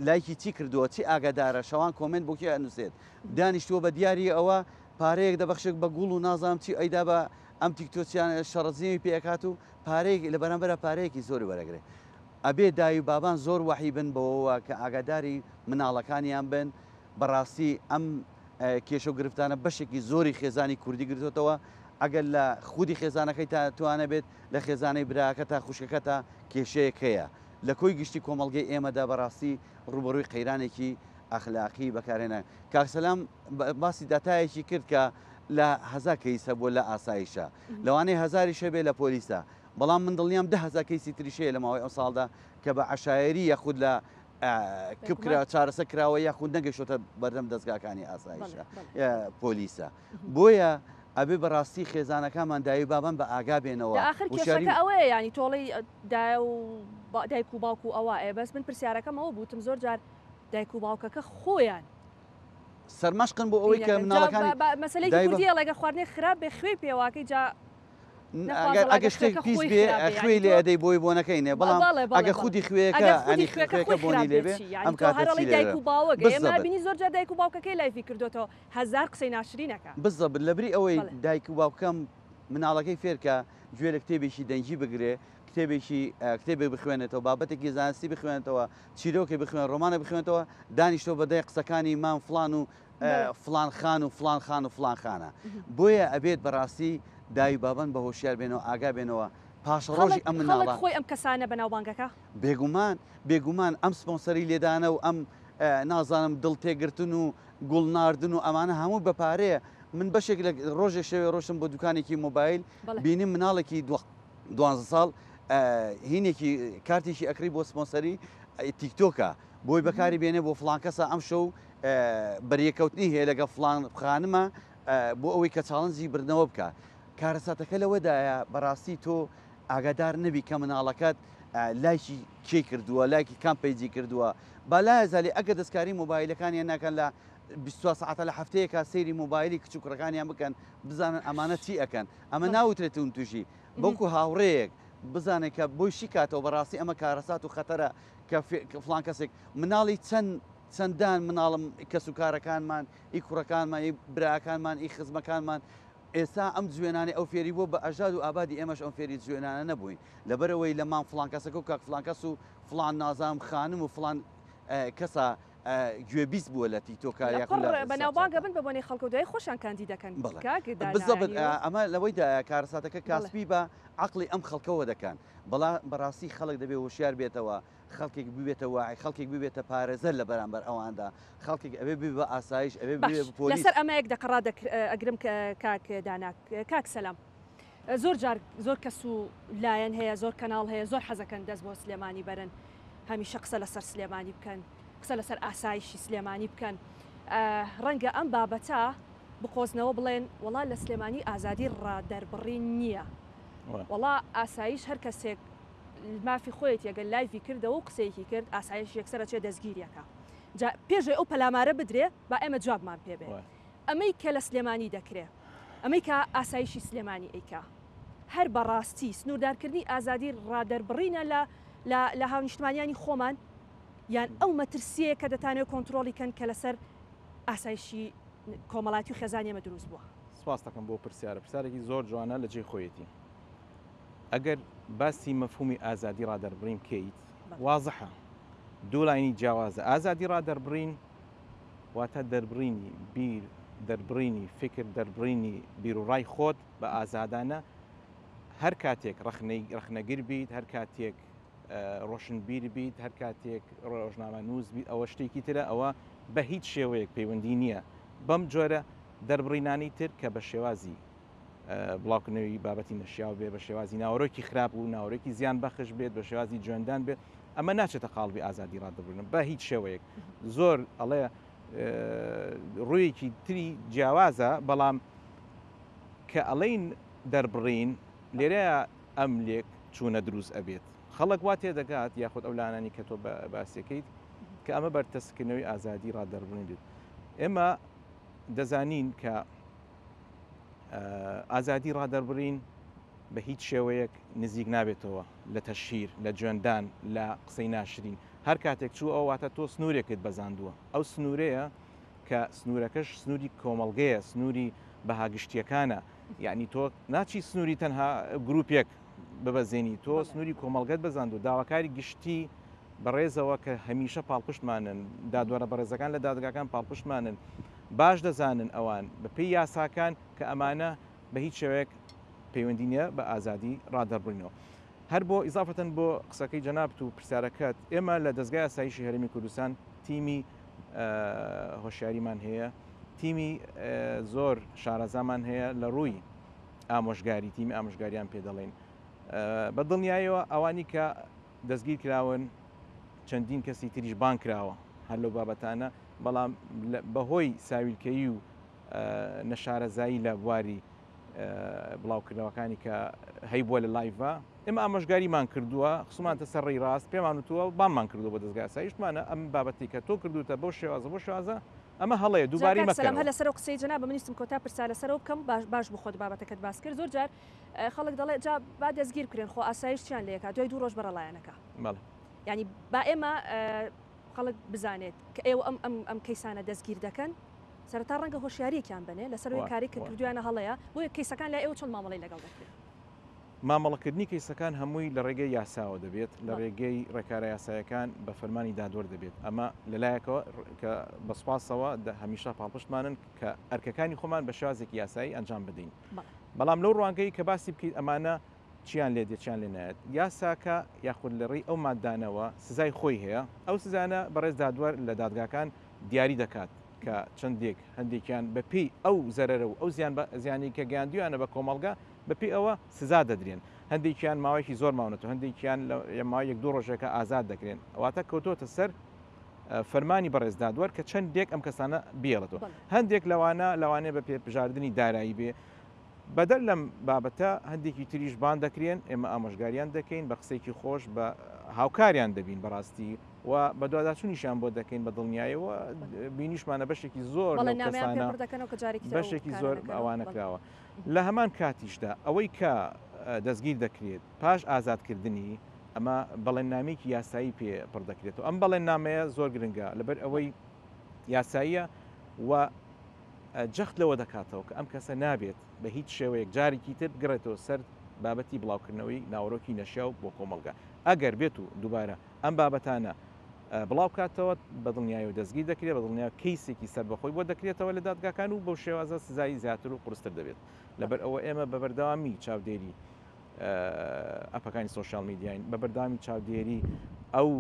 لایکی چی کردووە چی ئاگادارە شەوان کۆمێنت بۆ کێ ئەنووسێت دانیشتووە بە دیاری ئەوە پارەیەک دەبەخشێت بە گوڵ و نازانم چی ئەیدا بە ئەم تیکتۆچیانە شەڕەجنێوی پێ ئەکات و پارەیەک لە بەرامبەرا پارەیەکی زۆری وەرەگرێت ئەبێ دای و بابان زۆر وەحی بن بەوەوە کە ئاگاداری مناڵەکانیان بن بەڕاستی ئەم کێشە و گرفتانە بەشێکی زۆری خێزانی کوردی گرتوتەوە ئەگەر لە خودی خێزانەکەی تا توانە بێت لە خێزانەی براکە تا خوشکەکە تا کێشەیەک هەیە لە کۆی گشتی کۆمەڵگەی ئێمەدا بەڕاستی ڕووبەڕووی قەیرانێکی ئەخلاقی بەکارهێنان کاک سەلام باسی داتایەکی کرد کە لە هەزا کەیس هەبووە لە ئاسایشە لەوانەیە هەزاریش هەبێ لە پۆلیسە بەڵام من دڵنیام 10,000 کەیسی تریش هەیە لە ماوەی ئەم ساڵدا کە بە عەشایەری یاخود لە کپ کرا چارەسە کراوە یاخود نەگەیشتۆتە بەردەم دەزگاکانی ئاسایشە پۆلیسە بۆیە ئەبێ بەڕاستی خێزانەکانمان دایو بابان بە ئاگا بێنەوە ئاخر کێشەکە ئەوەیە ینی تۆڵەی دایە و دایک و باوک و ئەوە ئێ بەس من پرسیارەکەم ئەوە بوو وتم زۆر جار دایک و باوکەکە خۆیان سەرمەشقن بۆ ئەوەی کە مناڵەکانی مەسەلەیەکی کوردی ئەڵێ گەر خواردنێک خراپ بێ خوێی پێواکەی جا ئەگەر شتێک پیس بێ خوێی لێ ئەدەی بۆی بۆنەکەی نێ بەڵام ئەگە خودی خوێیەکە ئەنی خوێیەکە بۆنی لێ بێ ئەم کاتە چی لێ دایک و باوک ئێمە بینی زۆر جار دایک و باوکەکەی live ی کردۆتەوە هەزار قسەی ناشرین ئەکا. بزەبت لەبری ئەوەی دایک و باوکەم مناڵەکەی فێرکا گوێ لە کتێبێکی دەنگی بگرێ کتێبێکی کتێبێک بخوێنێتەوە بابەتێکی زانستی بخوێنێتەوە چیرۆکێک بخوێن ڕۆمانێک بخوێنێتەوە دانیشتووە بە دای قسەکانی مام فڵان و فڵان خان و فڵان خان و فڵان خانە بۆیە ئەبێت بەڕاستی دای و بابان بە هۆشیار بێنەوە ئاگا بێنەوە پاشەڕۆژی ئەم مناڵە خەڵک خۆی ئەم کەسانە بەناوبانگەکە. بێگومان بێگومان ئەم سپۆنسەری لێدانە و ئەم نازانم دڵ تێگرتن و گوڵ ناردن و ئەمانە هەموو بە پارەیە من بەشێک لە ڕۆژێک شەوێ ڕۆشتم بۆ دوکانێکی مۆبایل بینیم مناڵێکی دوانزە ساڵ هینێکی کارتێکی ئەکڕی بۆ سپۆنسەری تیکتۆکە بۆی بەکاری بێنێ بۆ فڵان کەسە ئەم شەو بەریەکەوتنی هەیە لەگەڵ فڵان خانمە بۆ ئەوەی کە challenge ی بردنەوە بکە کارەساتەکە لەوەدایە بەڕاستی تۆ ئاگادار نەبی کە مناڵەکەت لایکی کێ کردووە لایکی کام page ی کردووە با لایەزالی ئەگەر دەستکاری مۆبایلەکانیان ناکەن لە 24 سەعاتە لە هەفتەیەکا سەیری مۆبایلی کچ و کوڕەکانیان بکەن بزانن ئەمانە چی ئەکەن ئەمە ناوترێت توندتوژی بەڵکو هاوڕێیەک بزانێت کە بۆی شیکاتەوە بەڕاستی ئەمە کارەسات و خەتەرە کە فڵان کەسێک مناڵی چەند چەندان مناڵم کەس و کارەکانمان ئی کوڕەکانمان ئی براکانمان ئی خزمەکانمان ئێستا ئەم جوێنانەی ئەو فێری بووە بە ئەژداد و ئابادی ئێمەش ئەم فێری جوێنانە نەبووین لەبەرئەوەی لە مام فڵان کەسەکە و کاک فڵان کەس و فڵان نازانم خانم و فڵان کەسە گوێبیست بووە لە تیکتۆکا لە یاخود پڕ لە بەناوبانگە سناپچاتا. بن بە بۆنەی خەڵکەوە دوایی خۆشیان کاندید دەکەن بەڵێ کاک دانا بالضبط یانی ئەوە ئەمە لەوەیدایە کارەساتەکە بەڵێ. کاسپی بە عەقڵی ئەم خەڵکەوە دەکەن بەڵا بەڕاستی خەڵک دەبێ هۆشیار بێتەوە خەڵکێک ببێتە واعی خەڵکێک ببێتە پارێزەر لە بەرامبەر ئەواندا خەڵکێک ئەبێ ببێ بە ئاسایش ئەبێ باش ببێ بە پۆلیس. لەسەر ئەمە یەک دەقە ڕادەگرم کاک دانا کاک سەلام زۆر جار زۆر کەس و لایەن هەیە زۆر کەناڵ هەیە زۆر حەزەکەن دەست بۆ سلێمانی بەرن هەمیشە قسە لەسەر سلێمانی بکەن قسە لەسەر ئاسایشی سلێمانی بکەن ڕەنگە ئەم بابەتە بقۆزنەوە بڵێن وەڵا لە سلێمانی ئازادی ڕادەربڕین نییە وەڵا ئاسایش هەر کەسێک مافی خۆیەتی ئەگەر live ی کردەوە و قسەیەکی کرد ئاسایش یەکسەر ئەچێ دەستگیری ئەکا جا پێش ئەوەی ئەو پەلامارە بدرێ با ئێمە جوابمان پێ بێ ئەمەی کە لە سلێمانی دەکرێ ئەمەی کە ئاسایشی سلێمانی ئەیکا هەر بە ڕاستی سنووردارکردنی ئازادی ڕادەربڕینە لە لە لە هاونیشتمانیانی خۆمان یان ئەو مەترسیەیە کە دەتانەوێت کۆنترۆڵی کەن کە لەسەر ئاسایشی کۆمەڵاتی و خێزانی ئێمە دروست بووە؟ سپاست دەکەم بۆ پرسیارە پرسیارێکی زۆر جوانە لە جێی خۆیەتی. ئەگەر باسی مەفهومی ئازادی ڕادەربڕین بکەیت وازحە دوو line ی جیاوازە ئازادی ڕادەربڕین واتە دەربڕینی بیر دەربڕینی فکر دەربڕینی بیروڕای خۆت بە ئازادانە هەر کاتێک ڕەخنەی ڕەخنەگر بیت هەر کاتێک ڕۆشنبیر بیت هەر کاتێک ڕۆژنامە نووس بیت ئەوە شتێکی ترە ئەوە بە هیچ شێوەیەک پەیوەندی نییە بەم جۆرە دەربڕینانی تر کە بە شێوازی بڵاوکردنەوەی بابەتی نەشیاو بێ، بە شێوازی ناوەرۆکی خراپ و ناوەرۆکی زیان بەخش بێت، بە شێوازی جوێندان بێت، ئەمە ناچێتە قاڵبی ئازادی ڕادەبڕین بە هیچ شێوەیەک. زۆر ئەڵێ ڕوویەکی تری جیاوازە، بەڵام کە ئەڵێین دەربڕین لێرەیە ئەم لێک چوونە دروست ئەبێت. خەڵک وا تێدەگات یاخود ئەو لایەنانەی کە تۆ باسیەکەیت کە ئەمە بەرتەسکردنەوەی ئازادی ڕادەربڕین بێت. ئێمە دەزانین کە ئازادی ڕادەربڕین بە هیچ شێوەیەک نزیک نابێتەوە لە تەشهیر، لە جوێندان، لە قسەی ناشرین. هەر کاتێک چوو ئەوە واتە تۆ سنوورێکت بەزاندووە. ئەو سنوورەیە کە سنوورەکەش سنووری کۆمەڵگەیە، سنووری بەها گشتییەکانە. یەعنی تۆ ناچی سنووری تەنها گرووپێک ببەزێنی، تۆ سنووری کۆمەڵگەت بەزاندووە. داواکاری گشتی بەڕێزەوە کە هەمیشە پاڵپشتمانن، دادوەرە بەڕێزەکان لە دادگاکان پاڵپشتمانن، باش دەزانن ئەوان بە پێی یاساکان کە ئەمانە بە هیچ شێوەیەک پەیوەندی نییە بە ئازادی ڕادەربڕینەوە. هەر بۆ ئیزافەتەن بۆ قسەکەی جەنابت و پرسیارەکەت، ئێمە لە دەزگای ئاسایشی هەرێمی کوردستان تیمی هۆشیاریمان هەیە، تیمی زۆر شارەزامان هەیە لە ڕووی ئامۆژگاری، تیمی ئامۆژگاریان پێ دەڵێین. بە دڵنیایەوە ئەوانی کە دەستگیر کراون، چەندین کەسی تریش بانگ کراوە هەر لەو بابەتانە، بەڵام بەهۆی ساویلکەیی و نەشارەزایی لە بواری بڵاوکردنەوەکانی کە هەیبووە لە live ا. ئێمە ئامۆژگاریمان کردووە، خستومانتە سەر ڕێی ڕاست، پێمان وتووە، بانگمان کردووە بۆ دەزگای ئاسایش، وتمانە ئەم بابەتەی کە تۆ کردووتە بەو شێوازە بەو شێوازە، ئەمە هەڵەیە، جا دووبارەی کاک سەلام هەر مەکەرەوە. لەسەر ئەو قسەی جەنابم من ویستم کۆتا پرسیار لەسەر ئەوە بکەم، باش باش بوو خۆت بابەتەکەت باس کرد، زۆر جار خەڵک دەڵێ جا با دەستگیر بکرێن خۆ ئاسایش چیان لێ ئەکا دوای دوو ڕۆژ بەڕەڵایان ئەکا. بەڵێ. یانی با ئێمە خەڵک بزانێت کە ئێوە ئەم ئەم ئەم کەیسانە دەستگیر دەکەن، سەرەتا ڕەنگە هۆشیارییەکیان بەنێ لەسەر ئەوەی کارەی کە کردوویانە هەڵەیە، بۆیە کەیسەکان لای ئێوە چۆن مامەڵەی لەگەڵ دەکرێت؟ مامەڵەکردنی کەیسەکان هەمووی لە ڕێگەی یاساوە دەبێت، لە ڕێگەی ڕێکارە یاسایەکان بە فەرمانی دادوەر دەبێت، ئەمە لەلایەکەوە کە بە سوپاسەوە هەمیشە پاڵپشتمانن کە ئەرکەکانی خۆمان بە شێوازێکی یاسایی ئەنجام بدەین، بەڵام لەو ڕوانگەی کە باسی بکەیت ئەمانە چیان لێ دێت چیان لێ نایەت، یاساکە یاخود لە ڕێی ئەو ماددانەوە سزای خۆی هەیە، ئەو سزانە بەڕێز دادوەر لە دادگاکان دیاری دەکات کە چەندێک هەندێکیان بە پێی ئەو زەرەرە و ئەو زیان بە زیانی کە گەیاندویانە بە کۆمەڵگە بە پێی ئەوە سزا دەدرێن هەندێکیان ماوەیەکی زۆر ماونەتەوە هەندێکیان لە ماوەی یەک دوو ڕۆژێکە ئازاد دەکرێن واتە کەوتۆتە سەر فەرمانی بەڕێز دادوەر کە چەندێک ئەم کەسانە بێڵێتەوە هەندێک لەوانە لەوانەیە بە پێبژاردنی دارایی بێ بەدەر لەم بابەتە هەندێکی تریش بان دەکرێن، ئێمە ئامۆژگاریان دەکەین بە قسەیەکی خۆش بە هاوکاریان دەبین بەڕاستی و بەدواداچوونیشیان بۆ دەکەین بە دڵنیایەوە بینیشمانە بەشێکی زۆر بەڵێ لەو نامەیان پێ کەسانە پڕ دەکەنەوە کە جارێکی تر ئەو بەشێکی کارە زۆر نەکەنەوە. ئەوانە بەڵێ. کراوە لە هەمان کاتیشدا ئەوەی کە دەستگیر دەکرێت پاش ئازادکردنی ئەمە بەڵێننامەیەکی یاسایی پێ پڕ دەکرێتەوە ئەم بەڵێننامەیە زۆر گرنگە لەبەر ئەوەی یاساییە و جەخت لەوە دەکاتەوە کە ئەم کەسە نابێت بە هیچ شێوەیەک جارێکی تر بگەڕێتەوە سەر بابەتی بڵاوکردنەوەی ناوەرۆکی نەشیاو بۆ کۆمەڵگە. ئەگەر بێت و دووبارە ئەم بابەتانە بڵاو بکاتەوە بە دڵنیایەوە دەستگیر دەکرێت، بە دڵنیایەوە کەیسێکی سەربەخۆی بۆ دەکرێتەوە لە دادگاکان و بەو شێوازە سزای زیاتر و قورستر دەبێت. لەبەر ئەوە ئێمە بە بەردەوامی چاودێری ئەپەکانی سۆشیال میدیاین، بە بەردەوامی چاودێری ئەو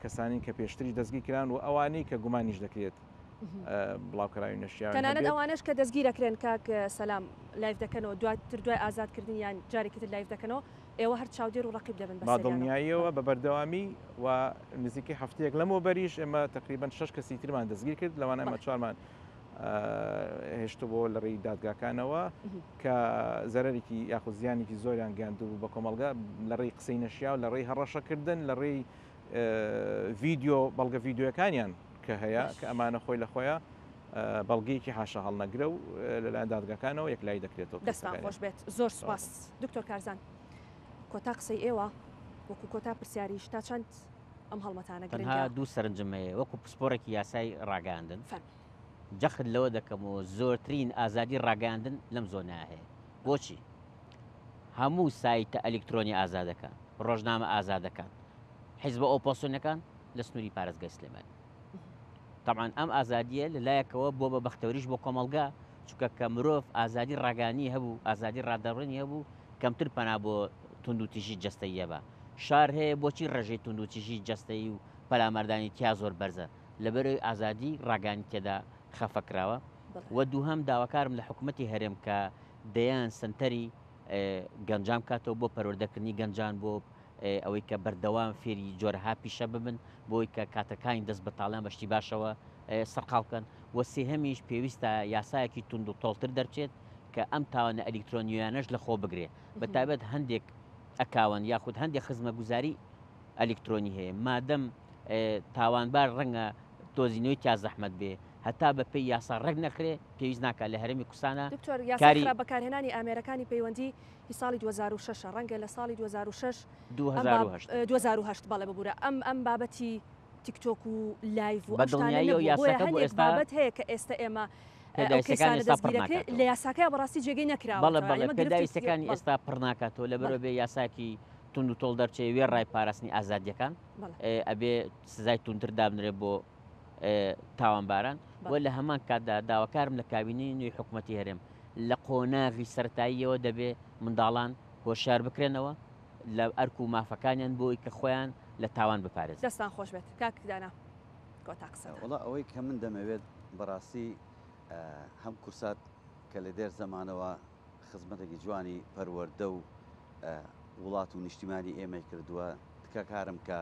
کەسانەی کە پێشتریش دەستگیر کران و ئەوانەی کە گومانیش دەکرێت بڵاوکراوی نەشیاویان تەنانەت هەبێت. ئەوانەش کە دەستگیر ئەکرێن کاک سەلام لایڤ دەکەنەوە دواتر دوای ئازاد کردنیان جارێکی تر لایڤ دەکەنەوە ئێوە هەر چاودێر و ڕەقیب دەبن با بەسەریانەوە. دڵنیاییەوە بە بەردەوامی و نزیکەی هەفتەیەک لەمەوبەریش ئێمە تەقریبەن شەش کەسی ترمان دەستگیر کرد لەوانە ئێمە بەڵێ. چوارمان هێشتبووەوە لە ڕێی دادگاکانەوە کە زەرەرێکی یاخود زیانێکی زۆریان گەیاندبوو بە کۆمەڵگە لە ڕێی قسەی نەشیاو لە ڕێی هەڕەشەکردن لە ڕێی ڤیدیۆ بەڵگە ڤیدیۆیەکانیان کە هەیە کە ئەمانە خۆی لە خۆیان بەڵگەیەکی حاشا هەڵنەگرە و لەلایەن دادگاکانەوە یەکلایی دەکرێتەوە. دەستان خۆش بێت زۆر سوپاس دکتۆر کارزان کۆتا قسەی ئێوە وەکو کۆتا پرسیاریش تا چەند ئەم هەڵمەتانە تەنها گرنگە؟ دوو سەرنجم هەیە وەکو پسپۆڕێکی یاسای ڕاگەیاندن فەرموو. جەخت لەوە دەکەمەوە زۆرترین ئازادی ڕاگەیاندن لەم زۆنەیە هەیە بۆچی؟ هەموو سایتە ئەلیکترۆنی ئازادەکان، ڕۆژنامە ئازادەکان، حیزبە ئۆپۆسیۆنەکان لە سنووری پارێزگای سلێمانی. تەبعەن ئەم ئازادییە لە لایەکەوە بووە بە بەختەوەریش بۆ کۆمەڵگا، چونکە کە مرۆڤ ئازادی ڕاگەیاندنی هەبوو، ئازادی ڕادەربڕینی هەبوو، کەمتر پەنا بۆ توندوتیژی جەستەیی ئەبا. شار هەیە بۆچی ڕێژەی توندوتیژی جەستەیی و پەلاماردانی تیا زۆر بەرزە؟ لەبەرئەوەی ئازادی ڕاگەیاندنی تێدا خەفە کراوە. وە دووهەم داواکارم لە حکومەتی هەرێم کە دەیان سەنتەری گەنجان بکاتەوە بۆ پەروەردەکردنی گەنجان بۆ ئەوەی کە بەردەوام فێری جۆرەها پیشە ببن بۆی کە کاتەکانی دەست بەتاڵیان بە شتی باشەوە سەرقاڵ بکەن و سێهەمیش پێویستە یاسایەکی توند و تۆڵتر دەرچێت کە ئەم تاوانە ئەلیکترۆنییانەش لە خۆ بگرێ بە تایبەت هەندێک ئەکاوەن یاخود هەندێک خزمەگوزاری ئەلیکترۆنی هەیە مادەم تاوانبار ڕەنگە دۆزینەوەی تیا زەحمەت بێ هەتا بە پێی یاسا ڕێک نەخرێ پێویست ناکات لە هەرێمی کوردستانا دکتۆر یاسای کاری. خراپ بەکارهێنانی ئامێرەکانی پەیوەندی هی ساڵی 2006 ە ڕەنگە لە ساڵی 2006 ئەم باب 2008. 2008 بەڵێ ببورە ئەم ئەم بابەتی تیک تۆک و لایڤ و بە ئەم شتانە دڵنیاییەوە نەبووە بۆیە یاساکە بۆ هەنێک ئێستا بابەت هەیە کە ئێستە ئێمە ئەو پێداویستیەکانی کەیسانە ئێستا پڕ دەستگیر ئەکرێ ناکاتەوە. لە یاساکەیا بەڕاستی جێگەی بەڵێ نەکراوەتەوە بەڵێ یانی ئەمە گرفتێکی پێداویستیەکانی بەڵێ ئێستا پڕ ناکاتەوە لەبەرئەوە بەڵێ بێ یاساکی توند و تۆڵ دەرچێ وێڕای پاراستنی ئازادیەکان بەڵێ ئەبێ سزای توندتر دابنرێ بۆ تاوانباران و بەڵێ. لە هەمان کاتدا داواکارم لە کابینەی نوێی حکومەتی هەرێم لە قۆناغی سەرەتاییەوە دەبێ منداڵان هۆشیار بکرێنەوە لە ئەرک و مافەکانیان بۆی کە خۆیان لە تاوان بپارێزن. دەستان خۆش بێت کاک دانا کۆتا قسەتان. وەڵا ئەوەی کە من دەمەوێت بەڕاستی هەم کورسات کە لە دێر زەمانەوە خزمەتێکی جوانی پەروەردە و وڵات و نیشتیمانی ئێمەی کردووە تکاکارم کە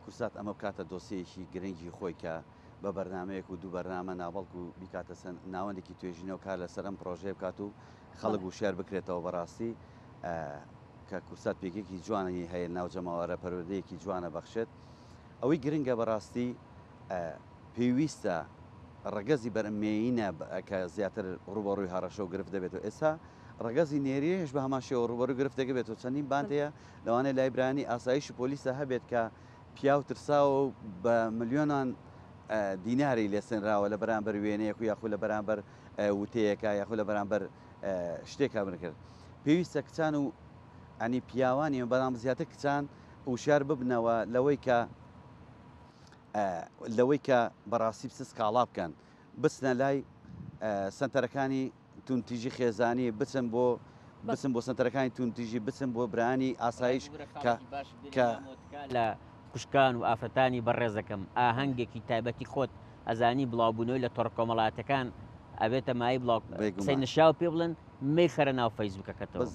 کورسات ئەمە بکاتە دۆسیەیەکی گرنگی خۆی کە بە بەرنامەیەک و دوو بەرنامە نا بەڵکو بیکاتە چەند ناوەندێکی توێژینەوە کار لەسەر ئەم پرۆژەیە بکات و خەڵک وشیار بکرێتەوە بەڕاستی. کە کوردسات پێگەیەکی جوانی هەیە ناو جەماوەرە پەروەردەیەکی جوانە بەخشێت ئەوەی گرنگە بەڕاستی پێویستە ڕەگەزی بەر مێینە کە زیاتر ڕووبەڕووی هەڕەشە و گرفت دەبێتەوە ئێستا ڕەگەزی نێریش بە هەمان شێوە ڕووبەڕووی گرفت دەبێتەوە چەندین باند هەیە لەوانەیە لای برایانی ئاسایش و پۆلیسە هەبێت کە پیاو ترساوە و بە ملیۆنان دیناری لێسێنراوە لە بەرامبەر وێنەیەک و یاخود لە بەرامبەر وتەیەکە یاخود لە بەرامبەر شتێکا بنکرد پێویستە کچان و ئەنی پیاوانی بەڵام زیاتر کچان وشیار ببنەوە لەوەی کە لەوەی کە بەڕاستی بچن سکاڵا بکەن بچنە لای سەنتەرەکانی توندتیژی خێزانی بچن بۆ بچن بۆ سەنتەرەکانی توندتیژی بچن بۆ برانی ئاسایش کە کە لە خوشکان و ئافرەتانی بەڕێزەکەم ئاهەنگێکی تایبەتی خۆت ئەزانی بڵاوبوونەوەی لە تۆڕە کۆمەڵایەتەکان ئەبێتە مایەی بڵاو قسەی نەشیاو پێ بڵێن مەیخەرە ناو فەیسبوکەکەتەوە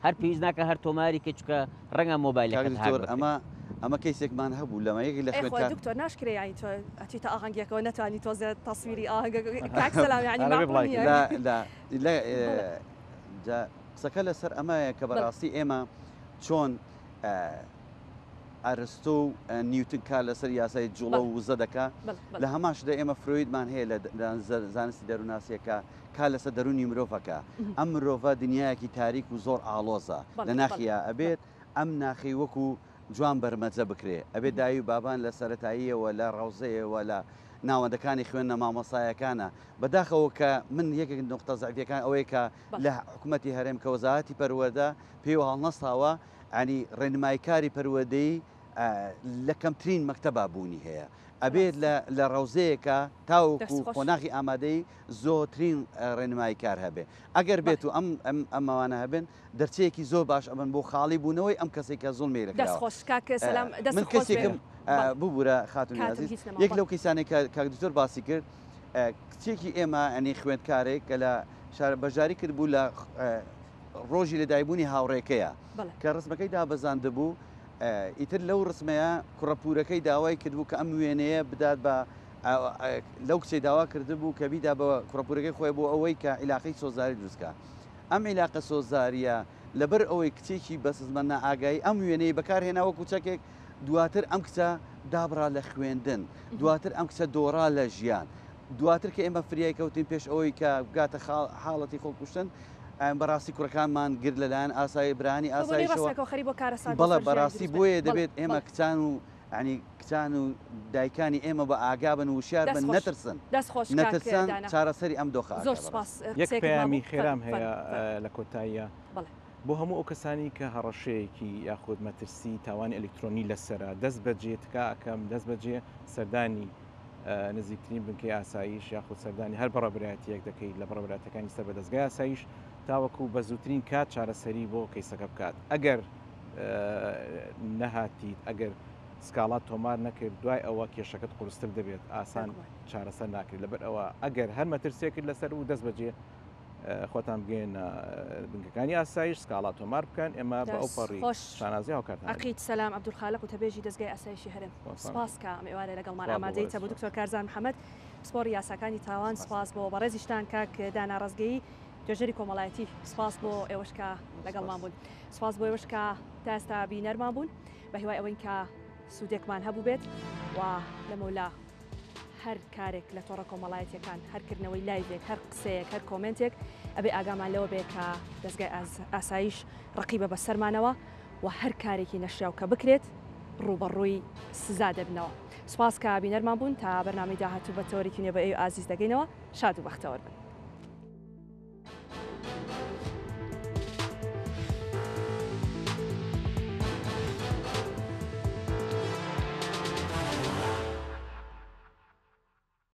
هەر پێویست ناکە هەر تۆماری کەی چونکە ڕەنگە مۆبایلەکەت هاک بکرێت. ئەمە ئەمە کەیسێکمان هەبوو لەمە یەکێک لە خوێندکار. دکتۆر ناشکرێ یانی تۆ ئەچیتە ئاهەنگێکەوە نەتوانی تۆزێ تەسویری ئاهەنگەکە کاک سەلام یانی مەعقول نییە. لە لە لە جا قسەکە لەسەر ئەمەیە کە بەڕاستی ئێمە چۆن ئەرستۆ و نیوتن کار لەسەر یاسای جوڵە و وزە دەکا لە هەمان شتدا ئێمە فرۆیدمان هەیە لە زانستی دەروونناسیەکە کار لەسەر دەروونی مرۆڤەکە ئەم مرۆڤە دنیایەکی تاریک و زۆر ئاڵۆزە لە ناخیا ئەبێت ئەم ناخی وەکو جوان بەرمەجە بکرێ ئەبێت دایی و بابان لە سەرەتاییەوە لە ڕەوزەیەوە لە ناوەندەکانی خوێندنە مامۆستایەکانە بەداخەوە کە من یەکێک نقطە زەعفیەکان ئەوەیە کە لە حکوومەتی هەرێم کە وەزارەتی پەروەردە پێی هەڵنەستاوە ینی ڕێنماییکاری پەروەردەیی لە کەمترین مەکتەبا بوونی هەیە ئەبێت لە ڕەوزەیەکە تاوەکو قۆناغی ئامادەی زۆترین ڕێنماییکار هەبێ ئەگەر بێت و ئەم ئەمەوانە هەبن دەرچەیەکی زۆر باش ئەبن بۆ خاڵی بوونەوەی ئەم کەسێک کە زوڵمی لێکراوە. دەست خۆش کاک سەلام دەست من کەسێکم ببورە خاتونی عەزیز یەک لەو کەیسانەی کە کاک دکتۆر باسی کرد کچێکی ئێمە ئەنی خوێندکارێک کە لە شار بەشداری کردبوو لە ڕۆژی لەدایکبوونی هاوڕێکەیە کە ڕسمەکەی دابەزاندبوو ئیتر لەو ڕسمەیە کوڕە پوورەکەی داوای کردبوو کە ئەم وێنەیە بدات بە لەو کچەی داوا کردبوو کە بیدا بە کوڕە پوورەکەی خۆی بۆ ئەوەی کە عیلاقەی سۆزداری دروست کا ئەم عیلاقە سۆزدارییە لەبەر ئەوەی کچێکی بەسزمە نائاگایی ئەم وێنەی بەکار هێنا وەکو چەکێک دواتر ئەم کچە دابڕا لە خوێندن دواتر ئەم کچە دۆڕا لە ژیان دواتر کە ئێمە فریای کەوتین پێش ئەوەی کە بگاتە حاڵەتی خۆکوشتن بەڕاستی کوڕەکانمان گرت لەلایەن ئاسایی برانی ئاسایشەوە بەڵێ بەڕاستی بۆیە دەبێت ئێمە کچان و ینی کچان و دایکانی ئێمە بە ئاگا بن وشیار بن نەترسن نەترسان چارەسەری ئەم دۆخە زۆر سپاس. یەک پەیامی خێرام هەیە لە کۆتاییە بۆ هەموو ئەو کەسانی کە هەڕەشەیەکی یاخود مەترسی تاوانی ئەلکترۆنی لەسرە دەست بەجێ تکا ئەکەم دەست بەجێ سەردانی نزیکترین بنکەی ئاسایش یاخود سەردانی هەر بەڕێوەبەرایەتییەک دەکەیت لە بەڕێوەبەرایەتییەکانی سەر بە دەزگای ئاسایش تاوەکو بە زووترین کات چارەسەری بۆ کەیسەکە بکات ئەگەر نەهاتیت ئەگەر سکاڵات تۆمار نەکرد دوای ئەوە کێشەکەت قورستر دەبێت ئاسان چارەسەر ناکرێت لەبەر ئەوە ئەگەر هەر مەترسیەکرد لەسەر و دەست بەجێ خۆتان بگەێنە بنکەکانی ئاسایش سکاڵا تۆمار بکەن ئێمە بە ئەو پەڕی شانازی هاوکارتان عەقید سەلام عەبدولخالق وتەبێژی دەزگای ئاسایشی هەرێم سپاس کە ئەم ئێوارە لەگەڵمان ئامادەیت بۆ دکتۆر کارزان محەمەد پسپۆڕی یاساکانی تاوان سپاس بۆ بەڕێزیشتان کاک دانا ڕەزگەیی توێژەری کۆمەڵایەتی سپاس بۆ ئێوەش کە لەگەڵمان بوون سپاس بۆ ئێوەش کە تا ئێستا بینەرمان بوون بە هیوای ئەوەین کە سوودێکمان هەبوو بێت و لەمەولا هەر کارێک لە تۆڕە کۆمەڵایەتیەکان، هەر کردنەوەی live ێک، هەر قسەیەک، هەر comment ێک، ئەبێ ئاگامان لەوە بێ کە دەزگای ئاسایش ڕەقیبە بەسەرمانەوە و هەر کارێکی نەشیاو کە بکرێت ڕووبەڕووی سزا دەبنەوە. سوپاس کە بینەرمان بوون، تا بەرنامەی داهاتوو بە تەوەرێکی نوێ بە ئێوەی ئازیز دەگەینەوە، شاد و بەختەوەر بن.